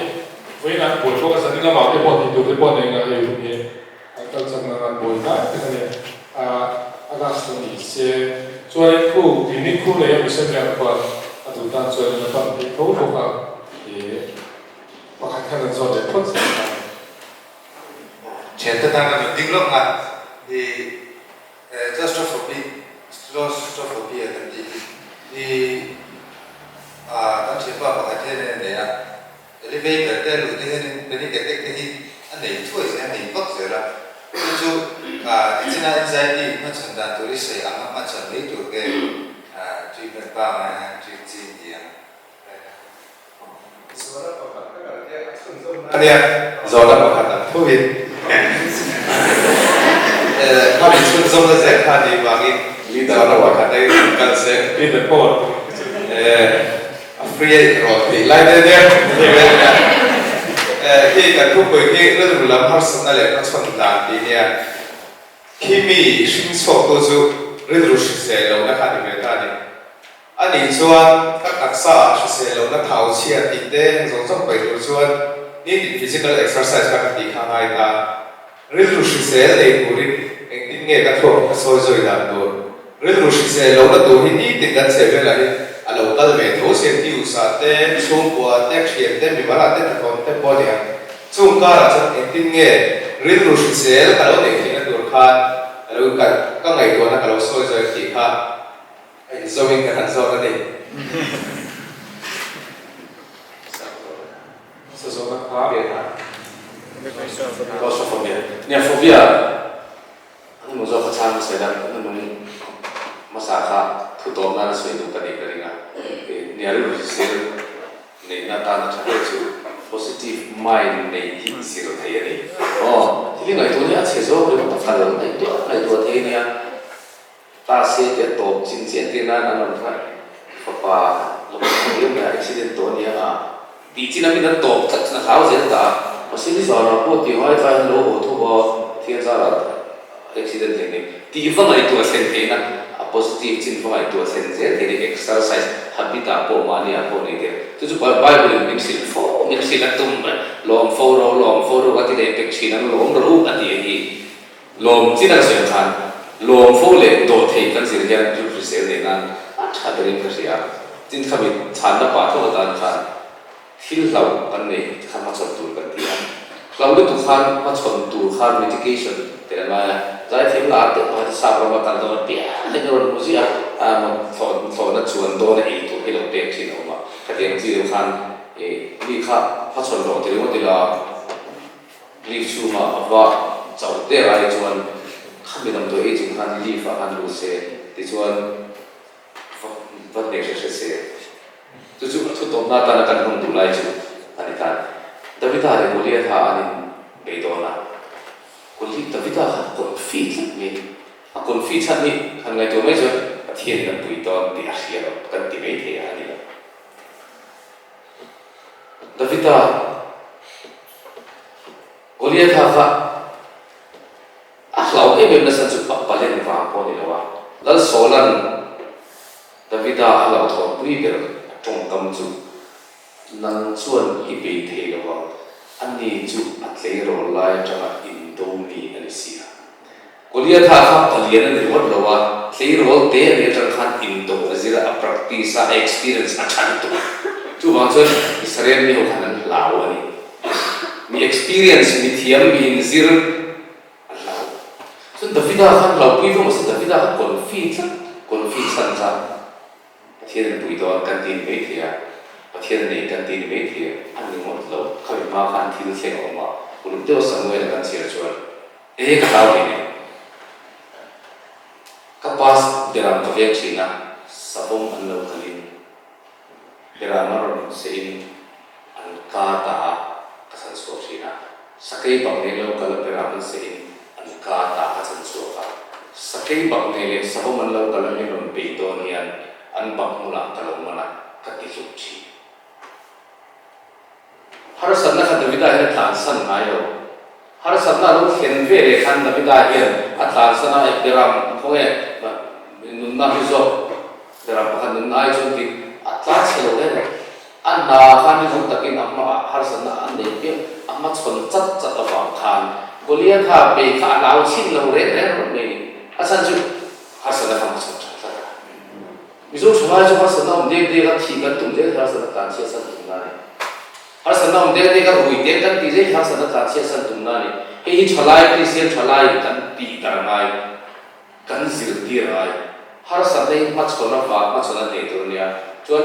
vawiin an buai bawk a zanin lamah te pawh tih tur te pawh nei nga hei hun hi an kal chak nang an buai hnai tak a ni a a last a ni se chuanin khu clinic khu nei a mission lian khuan a duh tan chuanin a pan theih tho bawk a ih pakhat khan an zawt leh phawt zel ta. Thiante tan a rawn ding lawk nga i claustrophobia claustrophobia kan tih hi i kan thianpa pakhat hian a nei a. Elevator te luh te hianin panic attack te hi a nei thuai zel a, a nei vak zel a. Chu chu tichina anxiety hmachhawn dan tur i sawi ang a hmachhawn mai tur te treatment pangngai hian treat chi ni ang. Zawhna pakhat ka kal te a chhunzawm na ania, zawhna pakhat ang thovin khami chhunzawmna zel kha ni vangin zawhna pakhat a in kal se. A free a inrawlh theih lai deuh deuh nia. Khi kan thupui khi rilru lam harsatna leh hmachhawn dan tih nia. Khi mi hring chhuaktu chu rilru hrisel lohna kha a ni ve ta a ni. A nih chuan ka taksa ah hrisel lohna thau chhia tih te heng zawng zawng paih tur chuan nitin physical exercise kha ka tih kha a ngai ta. Rilru hrisel nei turin engtin nge ka thluak ka sawi zawi dan tur? Rilru hrisel lohna tur hi nitin kan chhe velah hi a lo kal ve tho sia news ah te, chhungkua ah te, thian te, mimal ah te, hnathawh te pawh a ni ang. Chung karah chuan engtin nge rilru hrisel ka lo neih theihna tur khan ka lo ka ka ngaihtuahna ka lo sawi zawi tih kha a inzawmin ka han zawt a ni. Sazawna kha. Claustrophobia. Nia phobia an hmu zawk a chhang hmasa ila an nung hmasa kha thu tawp nana sawi duh ka nih ka ring a. Nia rilru hrisel neihna atana tha ber chu positive mind neih hi zir thei a ni. Aw thil hi ngaihtuah nia a chhe zawk ringawt a kal ngaihtuah ngaihtuah thei nia. Ta se tia tawp chin chiah tir nan an rawn hraih fapa lo kal viau mai a, accident tawh ania a tih chin amin an tawp tlat chin a hlau zel ta a, mahse ni zara pawh tih hai tlai an lo haw thawk a, Pathian zara accident thei nei tih va ngaihtuah thlen theihna a positive chin va ngaihtuah thlen zel theihna exercise habit ah pawh mahni ah pawh nei thei chu chu Bible in min hrilh fo min hrilh a tum lawm fo ro lawm fo ro a ti leh pek thin ang lawm ro a ti a hi. Lawm chin a sawi khan lawm fo leh dawh theih kan zir hian rilru hrisel neih nan a tha berin ka hria. Tin khami chhanna pah tho atan khan thil hlauh kan nei kha hmachhawn tur kan ti a. Hlau lutuk khan hmachhawn tur khan medication tel a ngai a. Zaithiam lah a teuh pakhat hi sap rama kal dawn apiang hian a rawn hmu ziah a, thlawhna chuan dawn a ei tur hi lo pek thin a awm a. Khatiang chi deuh khan mi kha hmachhawn rawh ti ringawt ila. Leaf chhungah a va chauh der ai chuan khami damdawi ei chung khan leaf ah khan lut se tichuan va va hneh hre hre se. Chu chu a thutawpna atana kan hman duh lai chu a ni ta. Davida leh Goliatha an in bei dawn a, Goli Davida khan confi tlat mai a confi chhan hi han ngaihtuah mai chuan Pathian in a pui dawn tih a hria lo kan ti mai thei a a ni lo. Davida Goliatha kha a hlau em em nasa chu a palen vang pawh a ni lo a, Lal Saula'n Davida a hlauhthawnpui ber a tawngkam chu, Nang chuan i bei thei lo ang, ani chu a tleirawl lai atanga indo mi a ni si a. Goliatha kha palian a ni ringawt lo a, tleirawl te a nih atang khan indo a zir a, a practice a, a experience a tha lutuk. Chuvang chuan Israel mi ho khan an hlau a ni. Mi experience, mi thiam, mi inzir an hlau. Chuan Davida khan hlaupui vang mahse Davida kha confi tlat, confi chhan kha Pathian an pui dawn kan ti ni mai thei a, Pathian a nei kan ti ni mai thei a, a ni ngawt lo. Khami hma khan thil thleng a awm a, uluk deuh Samuel a kan chhiar chuan E ka hlau thei nen. Ka pass beram ka veng thin a, savawm an lo kalin beram a rawn seiin an ka ta a, ka chan chhuak thin a. Sakei bak nei lo kal a beram an seiin an ka ta ka chan chhuak a. Sakei bak nei leh savawm an lo kal a min rawn bei dawn hian an bak hmunah ka lo man a, ka ti hluk thin. Harsatna kha Davida hian a tlansan ngai lo. Harsatna a lo thlen ve leh khan Davida hian a tlansan a, Beram khawnge nunna hi zawk, Beram pakhat nunna ai chuan tih a tlan chhe lo em. A hna khan rinawm takin a hmaah harsatna a nei piang, a hmachhawn chat chat avang khan Goliatha bei kha a hlau chhin lo reng reng rawh mai ni. A chhan chu harsatna kha hmachhawn tha tlat a. Mizo thalai chu harsatna awm dek dek a thih kan tum zel harsatna tlan chhiat san tumna a ni. Harsatna awm dek dek a rui dek kan tih zel hi harsatna tlan chhiat san tumna a ni. Hei hi thalai Kristian thalaiin kan tih dar ngai, kan zirtir ngai. Harsatna hi hmachhawn avang hmachhawn a hneh tur a nia. Chuan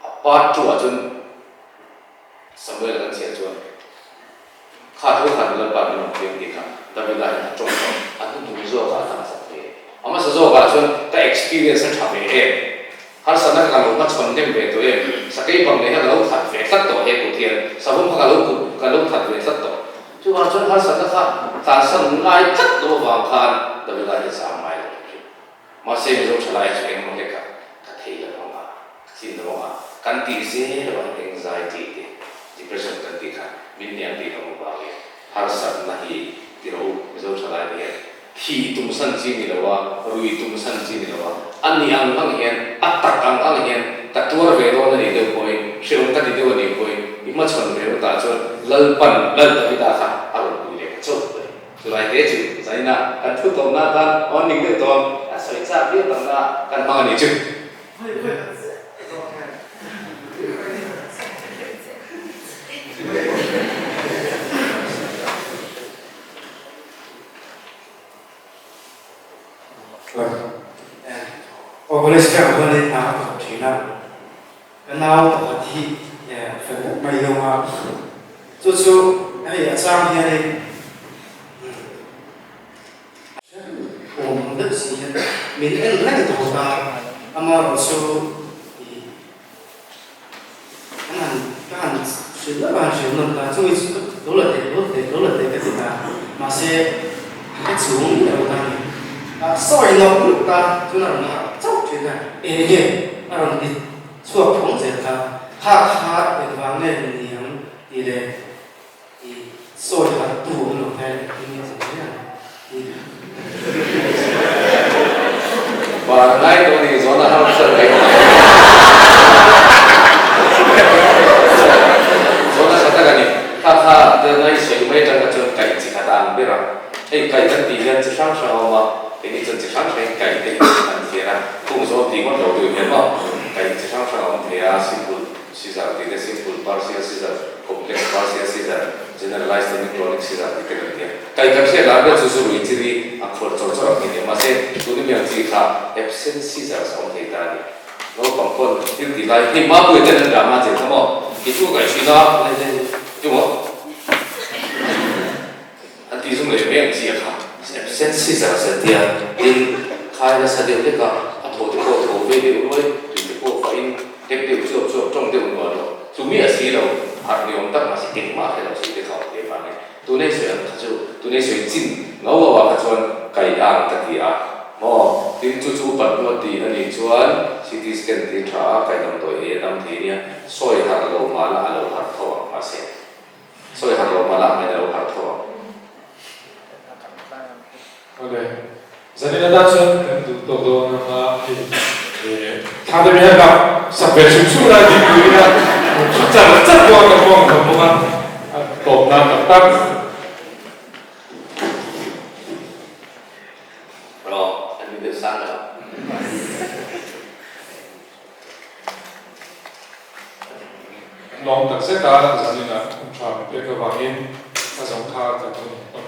a part two ah chuan Samuel kan chhiah chuan kha tho khan Lalpa min rawn piang tih kha Davida hian a tawng tawh, a hnuhnung zawkah a dang sak ve. A hmasa zawkah chuan ka experience a tha ve em, harsatna ka lo hmachhawn nem ve tawh em, sakei bang nei kha ka lo that ve tlat tawh he kut hian, savawm kha ka lo kut ka lo that ve tlat tawh. Chuvang chuan harsatna kha tlansan ngai tlat lo avang khan Davida hian zam ngai lo thin. Mahse Mizo thalai chu engmaw hlek a ka thei lo ang a, ka thin lo ang a, kan tih zel avang anxiety te, depression kan tih kha min hniam tih lo avangin harsatna hi ti rawh u Mizo thalai te hian. Thih tum san chi ni lo a, rui tum san chi ni lo a, a ni ang ang hian, a tak ang ang hian ka tuar ve dawn a nih deuh pawhin, hrehawm ka ti deuh a nih pawhin, i hmachhawn ve utah chuan Lalpan Lal Davida kha a rawn pui leh chauh mai. Chulai te chu zaina kan thu tawpna atan awn ning deuh tawh a sawi chak viau takna kan hmang a nih chu. Aw college te ang chuan hna ka thawk thin a, ka nau pakhat hi fel bawk mai deuh a, chu chu hei a chang hianin awm deuh si hian min en reng tawh a, amaherawhchu ih Ka han ka han hrilh deuh a, han hrilh nawn ta chumi chu lo la teh lo teh lo la teh ka ti ta mahse ka chung lo ta ni a sawi nawk nawk ta chuan a rawn harh chauh thin a eng nge a rawn ti chhuak phawng zel kha kha kha engvang nge ni ang tih leh i sawi harh tu awm lo kha engtin nge awm mai ang tih. Bar ngai tawh a ni zawn a har hran mai bawk a. Zawn a tha tak a ni. Kha kha tel ngai sawi mai atang kha chuan kaih chi khat a ang ber a. Hei kaih kan tih hian chi hrang hrang a awm a, keini chuan chi hrang hrangin kaih te hi an thian a, khung zawn tih ngawt lo deuh hian maw kaih chi hrang hrang a awm thei a, simple Seizure tih te simple partial seizure, complex partial seizure, generalized tonic clonic seizure tih te kan ti a. Kai kan hriat lar ber chu zu rui chi ri a khawr chawr chawr ang hi nia. Mahse, tuni miang chi kha absent seizures a awm thei ta a ni. Naupang pawn thil tih lai hei Mapuia ten an drama zir kha maw? Kei chu ka kaih thin a, tu maw? An tih zum leh mai ang chi a kha. Absent seizures an tia, tin, khai nasa deuh hlek a, a thaw te pawh tho ve deuh ruai, tui te pawh fah in tek deuh chuap chuap tawng deuh nuah lo. Chu mi a si lo, harh ni awm tak mahse engmah hre lo si te kha awm thei vangin tunei sawi ang kha chu tunei sawi chin ngau ngau ah kha chuan kai ang ka ti a maw? Tin, chu chu upat hnu a ti a nih chuan CT scan ti tha a, kai damdawi ei a dam thei nia, sawi harh lo mahla a lo harh tho ang mahse. Sawi harh lo mahla ang in a lo harh tho ang. Awle, zanin atan chuan kan duh tawk dawn ang a, hei thla te hian lak sak ve hrim hrim lai tih turin a thu char char bawk a, kan hmang tham bawk a, a tawp nan tak tak. Rawh, an ni deuh sang lo. Kan lawm tak zet a, zaninah hun tha min pek avangin a zawng kha kan hun.